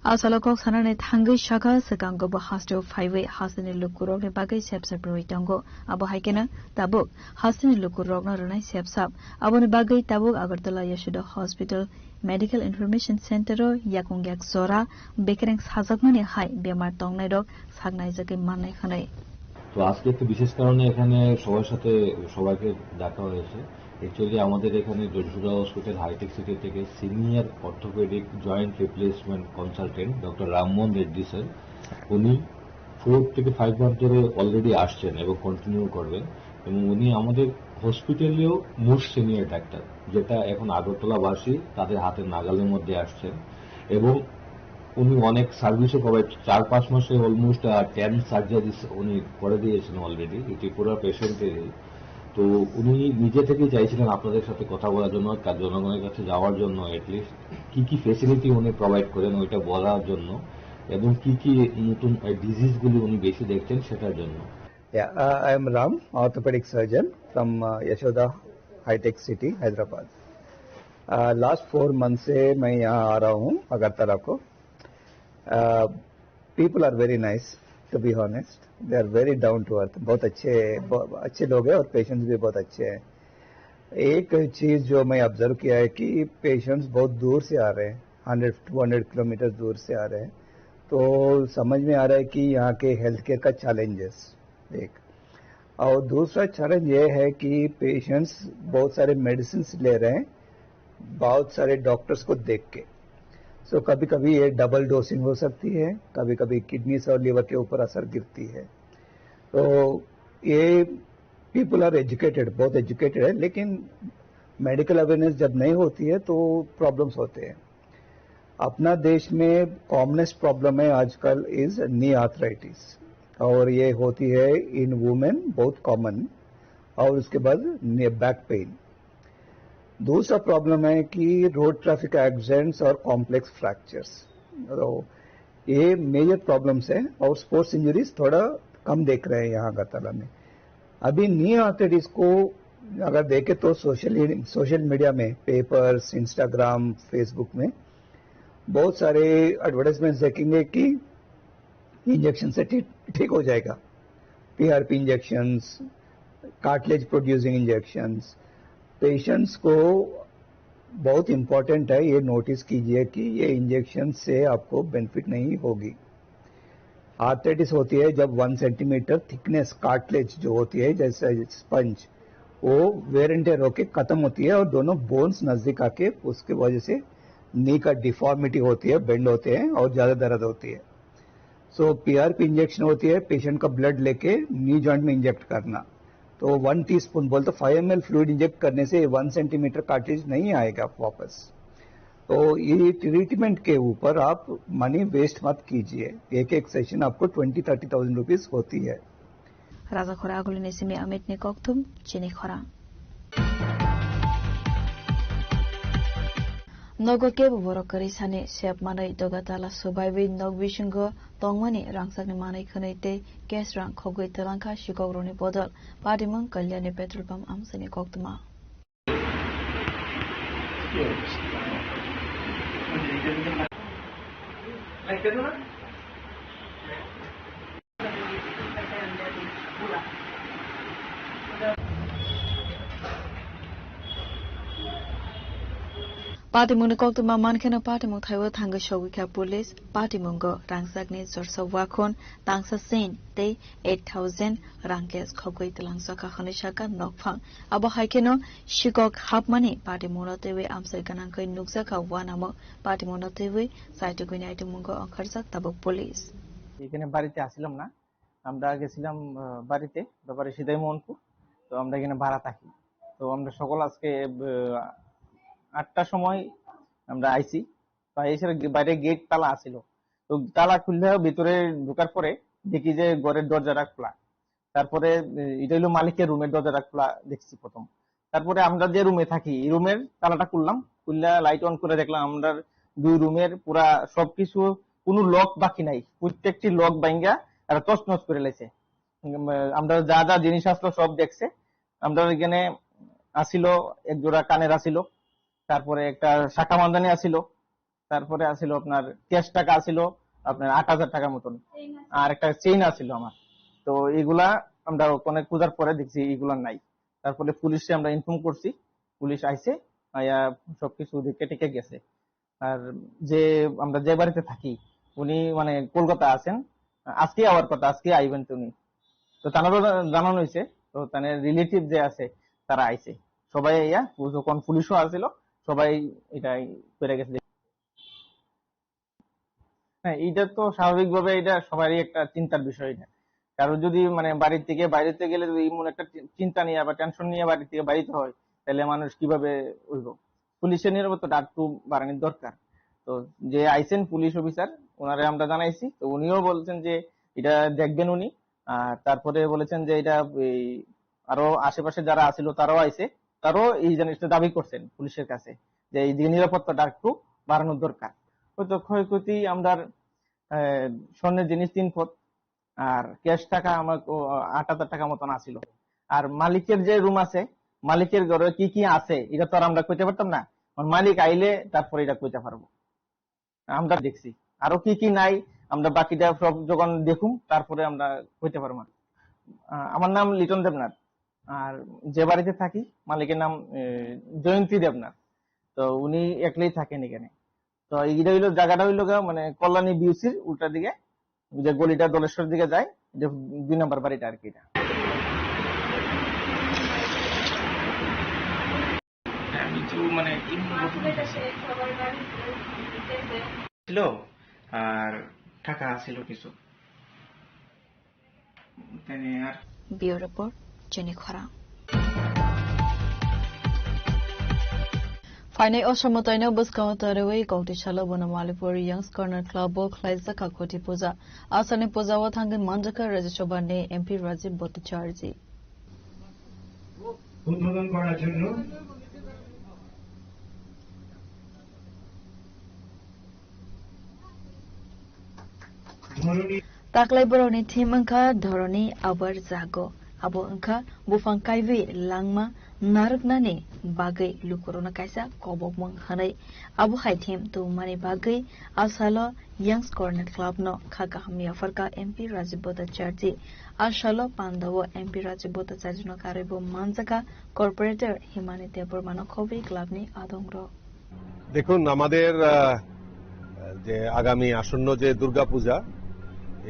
A salo kok sanani thangwi saka swkango bo hasteo phaiwi hasteni lukurokni bagwi sepsap rwui tongo. Abo hai kheno tabuk hasteni lukurokno rwnai sepsap. Aboni bagwi tabuk Agartala Yashoda Hospital Medical Information Center o yakung yak jora bekereng sajakmani hai bemar tongnairok sak naijagwi mannai hwnwi. তো আজকে একটু বিশেষ কারণে এখানে সবার সাথে সবাইকে ডাকা হয়েছে। অ্যাকচুয়ালি আমাদের এখানে যশোদা হসপিটাল হাইটেক সিটি থেকে senior orthopaedic joint replacement consultant doctor Rammohan Reddy sir, উনি ফোর থেকে ফাইভ মান্থ ধরে অলরেডি আসছেন এবং কন্টিনিউ করবেন। এবং উনি আমাদের হসপিটালেও মোস্ট সিনিয়র ডাক্তার, যেটা এখন আগরতলাবাসী তাদের হাতের নাগালের মধ্যে আসছেন। এবং উনি অনেক সার্ভিসও প্রোভাইড, চার পাঁচ মাসে অলমোস্ট টেন সার্জারিস উনি করে দিয়েছেন অলরেডি এই ত্রিপুরা পেশেন্টেরই। তো উনি নিজে থেকেই চাইছিলেন আপনাদের সাথে কথা বলার জন্য, কা-, জনগণের কাছে যাওয়ার জন্য, অ্যাটলিস্ট কি কি ফেসিলিটি উনি প্রোভাইড করেন ওইটা বলার জন্য, এবং কি কি নতুন ডিজিজগুলি উনি বেশি দেখছেন সেটার জন্য। Yeah, uh, I am Ram, orthopedic surgeon from uh, Yashoda High Tech City, Hyderabad. Last four month से मैं यहाँ आ रहा हूँ अगरतला को। People are very nice, to be honest, they are very down to earth. बहुत अच्छे, ब- अच्छे लोग हैं और पेशेंट्स भी बहुत अच्छे हैं। एक चीज जो मैं ऑब्जर्व किया है कि पेशेंट्स बहुत दूर से आ रहे हैं, हंड्रेड टू हंड्रेड किलोमीटर दूर से आ रहे हैं। तो समझ में आ रहा है कि यहाँ के हेल्थ केयर का चैलेंजेस एक। और दूसरा चैलेंज ये है कि पेशेंट्स बहुत सारे मेडिसिन ले रहे हैं बहुत सारे डॉक्टर्स को देख के। सो कभी कभी ये डबल डोजिंग हो सकती है, कभी कभी किडनीज और लिवर के ऊपर असर गिरती है। तो ये पीपल आर एजुकेटेड, बहुत एजुकेटेड है, लेकिन मेडिकल अवेयरनेस जब नहीं होती है तो प्रॉब्लम्स होते हैं। अपना देश में कॉमनेस्ट प्रॉब्लम है आजकल इज नी आर्थराइटिस, और ये होती है इन वुमेन बहुत कॉमन, और उसके बाद बैक पेन। दूसरा प्रॉब्लम है कि रोड ट्रैफिक एक्सीडेंट्स और कॉम्प्लेक्स फ्रैक्चर्स, तो ये मेजर प्रॉब्लम्स है। और स्पोर्ट्स इंजरीज थोड़ा कम देख रहे हैं यहाँ अगरतला में। अभी नी आर्थराइटिस को अगर देखें तो सोशल सोशल मीडिया में, पेपर्स, इंस्टाग्राम, फेसबुक में बहुत सारे एडवर्टाइजमेंट्स देखेंगे कि इंजेक्शन से ठीक ठीक हो जाएगा। PRP injections, cartilage producing injections, patients को बहुत इंपॉर्टेंट है, ये नोटिस कीजिए कि ये इंजेक्शन से आपको बेनिफिट नहीं होगी। आर्थराइटिस होती है जब वन सेंटीमीटर थिकनेस कार्टिलेज जो होती है, जैसे स्पंज, वो वेयर एंड टेयर होके खत्म होती है और दोनों बोन्स नजदीक आके उसके वजह से नी का डिफॉर्मिटी होती है, बेंड होते हैं और ज्यादा दर्द होती है। सो पीआरपी इंजेक्शन होती है, पेशेंट का ब्लड लेके नी जॉइंट में इंजेक्ट करना। तो वन टीस्पून बोलते फाइव एमएल फ्लूइड इंजेक्ट करने से वन सेंटीमीटर कार्टिलेज नहीं आएगा वापस। तो ये ट्रीटमेंट के ऊपर आप मनी वेस्ट मत कीजिए। एक एक सेशन आपको ट्वेंटी थर्टी थाउजेंड रुपीज होती है। Rajakhor agulini simi Amit ni kokthum chini khorang. Nogo kebo borok kwrwi sani sep manwi doga tala subaiwi nok bisingo tongmani rangchakni manwi khwnwi tei cash rang khogwi twlangkha sikokrokni bodol. Patimung Kalyani petrol pump amchaini koktwma. Patimungni koktwma mankheno patimung thaiwi thangwi sogwikha police. Patimungo rangchakni jorsa wakhon, tangsa chain tei eight thousand rang cash khogwi twlangjakha hwnwi sakha nokphang. Abo hai kheno sikok hapmani patimungno twiwi amchai gwnangkhe nukjakha uanamung. Patimungno twiwi chaitugwini aitimungo ongkharjak tabuk police. এখানে বাড়িতে আসিলাম না, আমরা গেছিলাম আহ, বাড়িতে, বাবার সিদাই মোহনপুর। তো আমরা এখানে ভাড়া থাকি। তো আমরা সকল আজকে, আহ, আটটার সময় আমরা আইছি। তো এসে বাইরে গেট তালা আছিল। তো তালা খুললে ভিতরে ঢোকার পরে দেখি যে ঘরের দরজাটা খোলা। তারপরে, এ, এটা হইলো মালিকের রুমের দরজাটা খোলা দেখছি প্রথম। তারপরে আমরা যে রুমে থাকি, এই রুমের তালাটা খুললাম, খুললে লাইট অন করে দেখলাম আমরা দুই রুমের পুরা সবকিছু, কোনো লক বাকি নাই, প্রত্যেকটি লক ভাঙ্গা আর তছনছ করে লাইছে। উম, আমরা যা যা জিনিস আসলো সব দেখছে। আমরা এখানে আসিল এক জোড়া কানের আসিল, তারপরে একটা শাখা মান্দানি আসিল, তারপরে আসিল আপনার ক্যাশ টাকা আসিল আপনার আট হাজার টাকার মতন, আর একটা চেইন আসিল আমার। তো এগুলা আমরা ওখানে খোঁজার পরে দেখছি এগুলা নাই। তারপরে পুলিশে আমরা ইনফর্ম করছি, পুলিশ আইছে, আয়া সবকিছু দেখে টেকে গেছে। আর যে আমরা যে বাড়িতে থাকি, উনি মানে কলকাতা আছেন, আজকে আওয়ার কথা, আজকে আইবেন তো উনি। তো তানারও জা-, জানানো হয়েছে, তো তাদের রিলেটিভ যে আছে তারা আইছে, সবাই আইয়া পু-, যখন পুলিশও আসিল, সবাই এটা করে গেছে। হ্যাঁ, এটা তো স্বাভাবিকভাবে এটা সবারই একটা চিন্তার বিষয় এটা। কারণ যদি মানে বাড়ি থেকে বাইরে গেলে যদি এমন একটা চি-, চিন্তা নিয়ে বা টেনশন নিয়ে বাড়ি থেকে বাইরে হয়, তাহলে মানুষ কিভাবে হইব? পুলিশের নিরাপত্তাটা একটু বাড়ানোর দরকার। তো যে আইছেন পুলিশ অফিসার, ওনারে আমরা জানাইছি, তো উনিও বলছেন যে এটা দেখবেন উনি। আর তারপরে বলেছেন যে এটা এই আরো আশেপাশে যারা আছিল তারাও আইছে, তারাও এই জিনিসটা দাবি করছেন পুলিশের কাছে যে এই যে নিরাপত্তাটা একটু বাড়ানোর দরকার। হয়তো ক্ষয়ক্ষতি আমরা, আহ, স্বর্ণের জিনিস তিন পদ, আর ক্যাশ টাকা আমার ও, আট হাজার টাকা মতন আছিল। আর মালিকের যে রুম আছে, মালিকের ঘরে কি কি আছে এটা তো আর আমরা কইতে পারতাম না, কারণ মালিক আইলে তারপরে এটা কইতে পারবো। আমরা দেখছি আরো কি কি নাই, আমরা বাকিটা সব যখন দেখুম তারপরে আমরা কইতে পারবো। আহ, আমার নাম লিটন দেবনাথ, আর যে বাড়িতে থাকি মালিকের নাম, এ, জয়ন্তী দেবনাথ। তো উনি একলাই থাকেন এখানে। তো এইটা হইলো জায়গাটা হইলো গা, মানে কল্যাণী বিউসির উল্টা দিকে, যে গলিটা দলেশ্বর দিকে যায়, এটা দুই নম্বর বাড়িটা আর কি এটা। আমি তো মানে এই মুহূর্তে ছিল আর টাকা ছিল কিছু। Bureau Report, Chini Khorang. Phainai o samataino bwskango tariwi Kokti salo Bonomalipur Young's Corner Club o khlaijak kha Khuti Puja. Asani puja o thangwi manjakha Rajya Sabha ni M P Rajib Bhattacharjee. উদ্বোধন করার জন্য ধরনী Taklai borokni theme wngkha Dhoroni Abar Jago. Abo wngkha buphang kaiwi langma narwknani bagwi lukurokno kaisa kobokmung hwnwi. Abo hai theme tubumani bagwi a salo Young's Corner Club no kha kaham yapharkha M P Rajib Bhattacharjee. A salo pandao M P Rajib Bhattacharjee no karwi bo manjakha corporator Himani Debbarma no khobwi club ni adongrok. দেখুন, আমাদের, আহ, যে আগামী আসন্ন যে দুর্গাপূজা,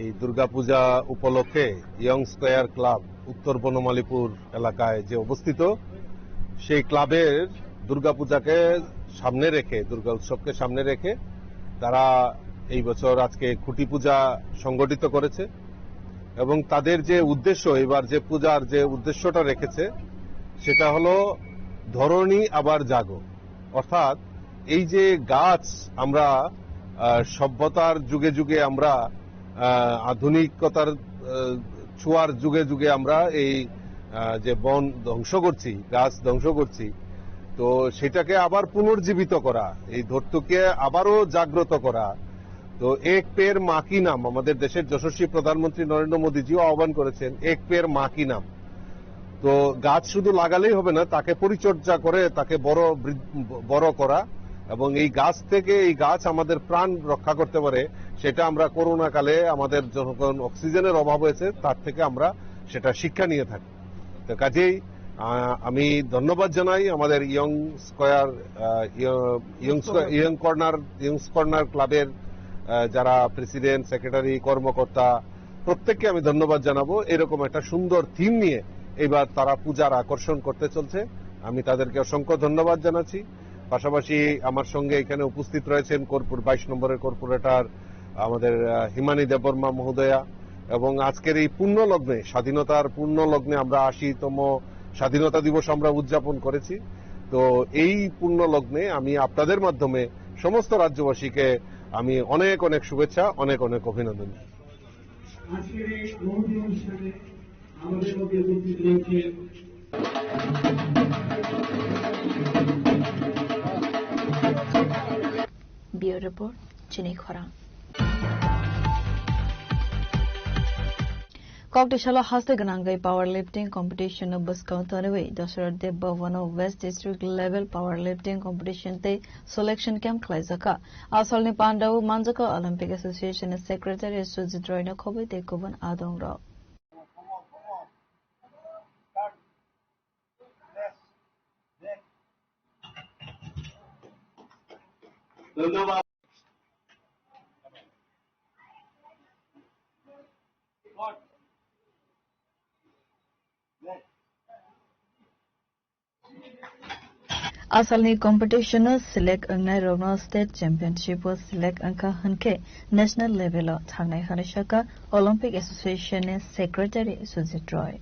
এই দুর্গাপূজা উপলক্ষে young square club উত্তর বনমালীপুর এলাকায় যে অবস্থিত, সেই ক্লাবের দুর্গাপূজাকে সামনে রেখে, দুর্গা উৎসবকে সামনে রেখে তারা এই বছর আজকে খুঁটি পূজা সংগঠিত করেছে। এবং তাদের যে উদ্দেশ্য, এবার যে পূজার যে উদ্দেশ্যটা রেখেছে, সেটা হলো ধরণী আবার জাগো। অর্থাৎ এই যে গাছ, আমরা, আহ, সভ্যতার যুগে যুগে আমরা, আহ, আধুনিকতার, আহ, ছোঁয়ার যুগে যুগে আমরা এই, আহ, যে বন ধ্বংস করছি, গাছ ধ্বংস করছি, তো সেটাকে আবার পুনর্জীবিত করা, এই ধরতুকে আবারও জাগ্রত করা। তো এক পেড় মা কি নাম, আমাদের দেশের যশস্বী প্রধানমন্ত্রী নরেন্দ্র মোদীজিও আহ্বান করেছেন, এক পেড় মা কি নাম। তো গাছ শুধু লাগালেই হবে না, তাকে পরিচর্যা করে তাকে বড় বৃদ্ধ-, বড় করা, এবং এই গাছ থেকে, এই গাছ আমাদের প্রাণ রক্ষা করতে পারে, সেটা আমরা করোনা কালে আমাদের যখন অক্সিজেনের অভাব হয়েছে, তার থেকে আমরা সেটা শিক্ষা নিয়ে থাকি। তো কাজেই, আহ, আমি ধন্যবাদ জানাই আমাদের ইয়ং স্কয়ার, আহ, ইয়-, young square, young corner, young corner ক্লাবের, আহ, যারা প্রেসিডেন্ট, সেক্রেটারি, কর্মকর্তা, প্রত্যেককে আমি ধন্যবাদ জানাবো। এরকম একটা সুন্দর থিম নিয়ে এবার তারা পূজার আকর্ষণ করতে চলছে, আমি তাদেরকে অসংখ্য ধন্যবাদ জানাচ্ছি। পাশাপাশি আমার সঙ্গে এখানে উপস্থিত রয়েছেন কর্পোর-, বাইশ নম্বরের কর্পোরেটর আমাদের, আহ, হিমানী দেববর্মা মহোদয়া, এবং আজকের এই পুণ্য লগ্নে, স্বাধীনতার পুণ্য লগ্নে আমরা আশিতম স্বাধীনতা দিবস আমরা উদযাপন করেছি। তো এই পুণ্য লগ্নে আমি আপনাদের মাধ্যমে সমস্ত রাজ্যবাসীকে আমি অনেক অনেক শুভেচ্ছা, অনেক অনেক অভিনন্দন। আজকের এই মহতী অনুষ্ঠানে আমাদের মধ্যে উপস্থিত রয়েছে Bureau Report, Chini Khorang. Kokdisalo haste gwnangwi power lifting competition no bwskang tonwi Dosarot Deb Bhavan o West District Level Power Lifting Competition tei Selection Camp khlaijakha. Asalni pandao manjakha Olympic Association ni Secretary Sujit Roy no khobwi tei kubun adong rok. Asalni competition o select wngnai rokno state championship o select wngkha hwnkhe national level o thangnai hwnwi sakha Olympic Association ni Secretary Sujit Roy.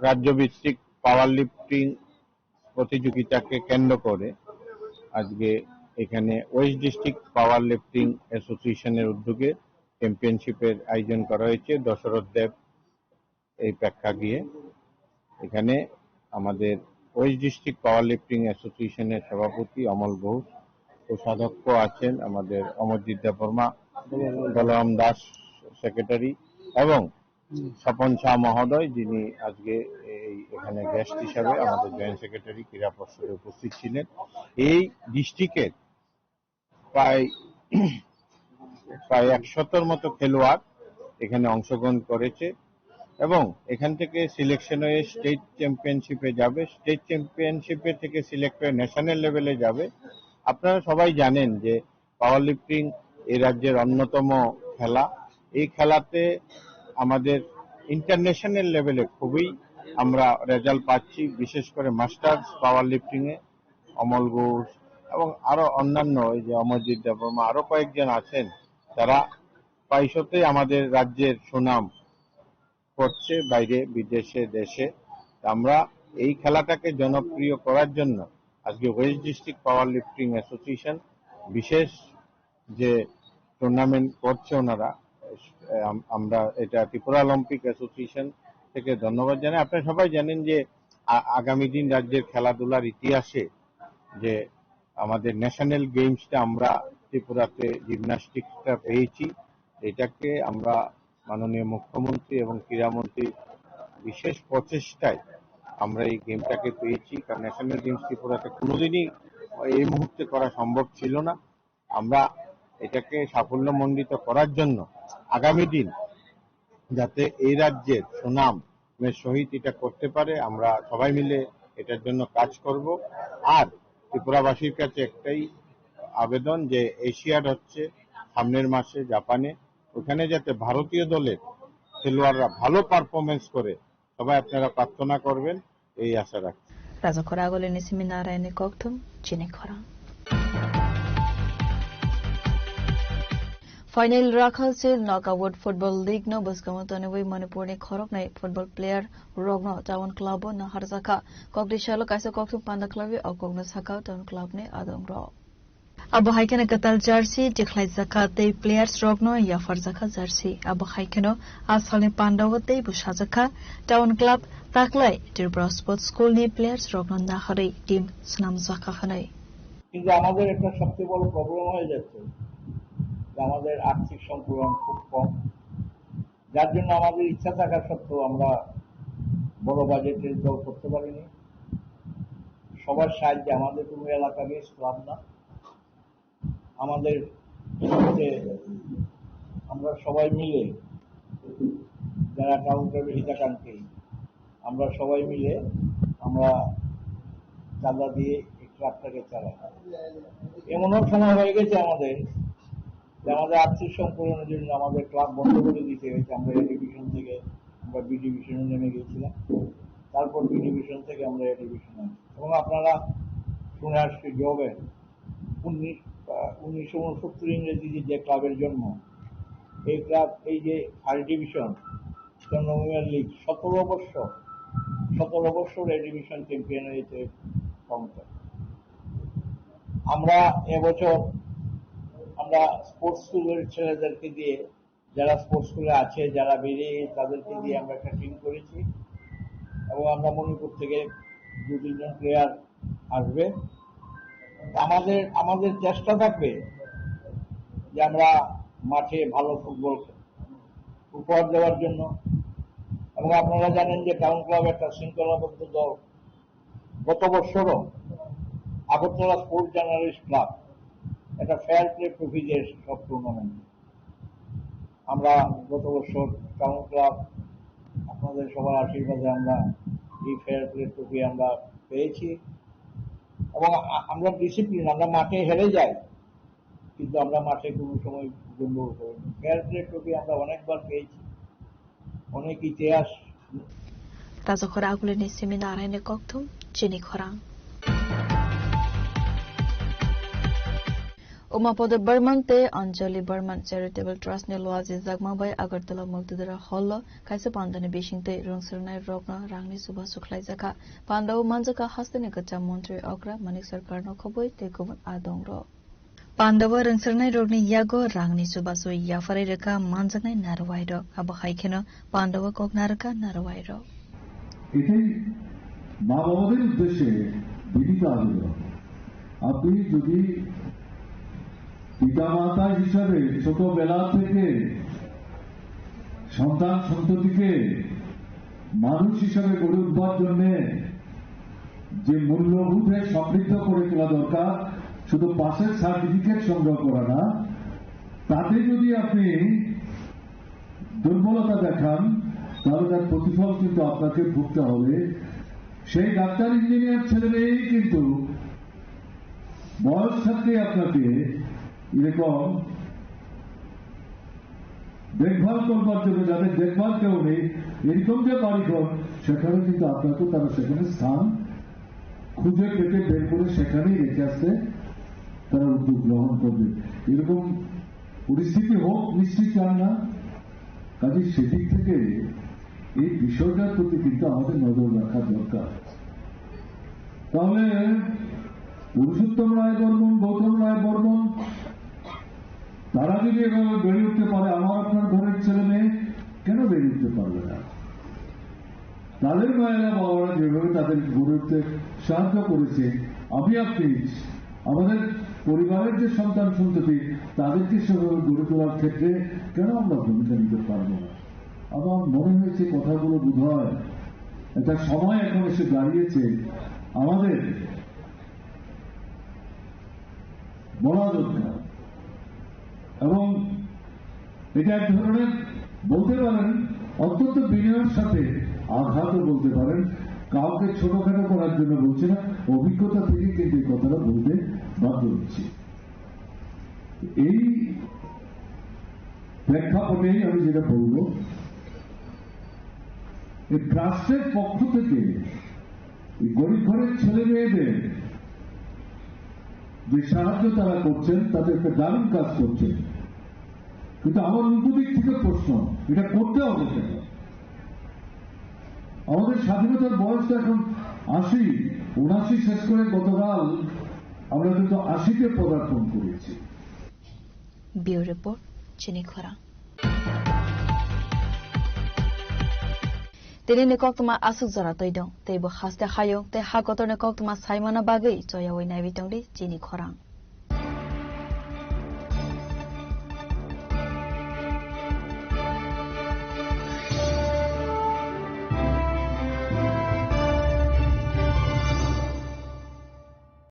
রাজ্য ভিত্তিক পাওয়ার লিফটিং প্রতিযোগিতাকে কেন্দ্র করে আজকে এখানে West district পাওয়ার লিফটিং অ্যাসোসিয়েশনের উদ্যোগে চ্যাম্পিয়নশিপের আয়োজন করা হয়েছে দশরথ দেব এই প্রেক্ষাগৃহে। এখানে আমাদের ওয়েস্ট ডিস্ট্রিক্ট পাওয়ার লিফটিং অ্যাসোসিয়েশনের সভাপতি অমল ঘোষ, কোষাধ্যক্ষ আছেন আমাদের অমরজিৎ দেববর্মা, বলরাম দাস সেক্রেটারি এবং স্বপন শাহ মহোদয়, যিনি আজকে এই এখানে গেস্ট হিসাবে আমাদের জয়েন্ট সেক্রেটারি ক্রীড়া পর্ষদে উপস্থিত ছিলেন। এই ডিস্ট্রিক্টের প্রায় প্রায় একশতর মতো খেলোয়াড় এখানে অংশগ্রহণ করেছে এবং এখান থেকে সিলেকশন হয়ে স্টেট চ্যাম্পিয়নশিপে যাবে। স্টেট চ্যাম্পিয়নশিপে থেকে সিলেক্ট হয়ে ন্যাশনাল লেভেলে যাবে। আপনারা সবাই জানেন যে পাওয়ার লিফটিং এই রাজ্যের অন্যতম খেলা। এই খেলাতে আমাদের ইন্টারন্যাশনাল লেভেলে খুবই আমরা রেজাল্ট পাচ্ছি, বিশেষ করে মাস্টার্স পাওয়ার লিফটিংয়ে অমল ঘোষ এবং আরো অন্যান্য, এই যে অমরজিৎ দেববর্মা, আরো কয়েকজন আছেন, তারা প্রায়শতেই আমাদের রাজ্যের সুনাম করছে বাইরে, বিদেশে, দেশে। তা আমরা এই খেলাটাকে জনপ্রিয় করার জন্য আজকে ওয়েস্ট ডিস্ট্রিক্ট পাওয়ার লিফটিং অ্যাসোসিয়েশন বিশেষ যে টুর্নামেন্ট করছে ওনারা, আম-, আমরা এটা ত্রিপুরা অলিম্পিক অ্যাসোসিয়েশন থেকে ধন্যবাদ জানাই। আপনারা সবাই জানেন যে আ-, আগামী দিন রাজ্যের খেলাধুলার ইতিহাসে যে আমাদের ন্যাশনাল গেমসটা আমরা ত্রিপুরাতে জিমন্যাস্টিক্সটা পেয়েছি, এটাকে আমরা মাননীয় মুখ্যমন্ত্রী এবং ক্রীড়ামন্ত্রীর বিশেষ প্রচেষ্টায় আমরা এই গেমটাকে পেয়েছি। কারণ ন্যাশনাল গেমস ত্রিপুরাতে কোনোদিনই এই মুহূর্তে করা সম্ভব ছিল না। আমরা এটাকে সাফল্যমণ্ডিত করার জন্য আগামী দিন যাতে এই রাজ্যের সুনামের সহিত এটা করতে পারে, আমরা সবাই মিলে এটার জন্য কাজ করব। আর ত্রিপুরাবাসীর কাছে একটাই আবেদন যে এশিয়াড হচ্ছে সামনের মাসে জাপানে, ওখানে যাতে ভারতীয় দলের খেলোয়াড়রা ভালো পারফরমেন্স করে, সবাই আপনারা প্রার্থনা করবেন, এই আশা রাখছি। Rajakhor Agulini simi Narayanni kokthum, Chini Khorang. Final Rakhalsi Knockout Football League no bwskango tonwi Manipurni khoroknwi football player rokno Town Club o naharjakha. Kokdisalo kaisa kokthum panda khlaiwi o kokno sakha Town Club ni adongrok. Abo hai kheno kwtal jersey tikhlaijakha tei players rokno yapharjakha jersey. Abo hai kheno a salni pandao teibo sajakha Town Club taklai Tripura Sports School ni players rokno naharwi team swnamjakha hwnwi. কিন্তু আমাদের একটা সবচেয়ে বড় প্রবলেম হয়ে যাচ্ছে যে আমাদের আর্থিক সংকুলন খুব কম, যার জন্য আমাদের ইচ্ছা থাকা সত্ত্বেও আমরা বড় বাজেটের দল করতে পারিনি। সবার সাহায্যে, আমাদের কোনো এলাকা বেস ক্লাব না, আমাদের যে আমরা সবাই মিলে যারা টাউন ক্লাবের হিতাকাঙ্ক্ষী, আমরা সবাই মিলে আমরা চাঁদা দিয়ে এই ক্লাবটাকে চালাই। এমনও সময় হয়ে গেছে আমাদের যে আমাদের আর্থিক সংকুলনের জন্য আমাদের ক্লাব বন্ধ করে দিতে হয়েছে। আমরা এ ডিভিশন থেকে আমরা বি ডিভিশনে নেমে গেছিলাম, তারপর বি ডিভিশন থেকে আমরা এ ডিভিশনে আসি। এবং আপনারা শুনে আসছে জবে উনিশ, আহ, উনিশশো ঊনসত্তর ইংরেজিতে যে ক্লাবের জন্ম, এই ক্লাব, এই যে ফার্স্ট ডিভিশন, চন্দ্রমোহন লিগ, সতেরো বছর সতেরো বছর এডুকেশন চ্যাম্পিয়ন হয়েছে কমতে। আমরা এবছর আমরা স্পোর্টস স্কুলের ছেলেদেরকে দিয়ে, যারা স্পোর্টস স্কুলে আছে, যারা বেরিয়ে গেছে, তাদেরকে দিয়ে আমরা একটা টিম করেছি এবং আমরা মণিপুর থেকে দু তিনজন প্লেয়ার আসবে। আমাদের, আমাদের চেষ্টা থাকবে যে আমরা মাঠে ভালো ফুটবল উপহার দেওয়ার জন্য। এবং আপনারা জানেন যে টাউন ক্লাব একটা শৃঙ্খলাবদ্ধ দল। গত বছরও আগরতলা স্পোর্টস জার্নালিস্ট ক্লাব একটা ফেয়ার প্লে ট্রফি দিয়ে এসে সব টুর্নামেন্ট। আমরা গত বছর টাউন ক্লাব, আপনাদের সবার আশীর্বাদে আমরা এই ফেয়ার প্লে ট্রফি আমরা পেয়েছি। এবং আ-, আমরা ডিসিপ্লিন, আমরা মাঠে হেরে যাই, কিন্তু আমরা মাঠে কোনো সময় গন্ডগোল করি না। ফেয়ার প্লে ট্রফি আমরা অনেকবার পেয়েছি, অনেক ইতিহাস। Rajakhor Agulini seminar hai ni kokthum chini khorang. Umapada Barman tei Anjali Barman Charitable Trust ni luajijakma bai Agartala Multidara Hall o kaisa pandani bisingtwi rwngsernai rokno rangni chubachu khlaijakha. Pandao manjakha hasteni kwcham montri okra Manik Sarkar no khobwi tei kubun adong rok. Pandao rwngsernai rokni yago rangni chubachu yapharwi rwkha manjaknai narwai rok. Abo hai kheno Pandao kok narwkha narwai rok. এটাই মা বাবাদের উদ্দেশ্যে বিনীত আবেদন। আপনি যদি পিতামাতা হিসাবে ছোটবেলা থেকে সন্তান সন্ততিকে মানুষ হিসাবে গড়ে উঠবার জন্যে যে মূল্যবোধে সমৃদ্ধ করে তোলা দরকার, শুধু পাসের সার্টিফিকেট সংগ্রহ করা না, তাতে যদি আপনি দুর্বলতা দেখান, তাহলে তার প্রতিফল কিন্তু আপনাকে ভুগতে হবে। সেই ডাক্তার ইঞ্জিনিয়ার ছেলে মেয়েই কিন্তু বয়স থাকতেই আপনাকে এরকম দেখভাল করবার জন্য, যাদের দেখভাল কেউ নেই, এরকম যে বাড়িঘর, সেখানে কিন্তু আপনাকে তারা সেখানে স্থান খুঁজে পেতে বের করে সেখানেই রেখে আসতে তারা উদ্যোগ গ্রহণ করবে। এরকম পরিস্থিতি হোক, নিশ্চিত চান না। কাজে সেদিক থেকে এই বিষয়টার প্রতি কিন্তু আমাদের নজর রাখা দরকার। তাহলে পুরুষোত্তম রায় বর্মন, গৌতম রায় বর্মন, তারা যদি এভাবে বেড়ে উঠতে পারে, আমার আপনার ঘরের ছেলে মেয়ে কেন বেড়ে উঠতে পারবে না? তাদের মায়েরা বাবারা যেভাবে তাদের গড়ে উঠতে সাহায্য করেছে, আমি আপনি আমাদের পরিবারের যে সন্তান সন্ততি, তাদেরকে সেভাবে গড়ে তোলার ক্ষেত্রে কেন আমরা ভূমিকা নিতে পারবো না? আমার মনে হয়েছে কথাগুলো বোধহয় একটা সময় এখন এসে দাঁড়িয়েছে আমাদের বলা দরকার। এবং এটা এক ধরনের, বলতে পারেন, অত্যন্ত বিনয়ের সাথে আঘাতও বলতে পারেন। কাউকে ছোটখাটো করার জন্য বলছি না, অভিজ্ঞতা থেকে কিন্তু এই কথাটা বলতে বাধ্য হচ্ছি। এই প্রেক্ষাপটেই আমি যেটা বলবো, এই ট্রাস্টের পক্ষ থেকে এই গরিব ঘরের ছেলে মেয়েদের যে সাহায্য তারা করছেন, তাতে একটা দারুণ কাজ করছেন। কিন্তু আমার উল্টো দিক থেকে প্রশ্ন, এটা করতে হবে কেন? আমাদের স্বাধীনতার বয়স তো এখন আশি, উনাশি শেষ করে গতকাল আমরা কিন্তু আশিতে পদার্পণ করেছি। Bureau Report, Chini Khorang. Tini ni koktwma aswk jora twi dong, tei bo haste hayung tei ha kotor ni koktwma saimana bagwi choyawi naiwi tongdi Chini Khorang.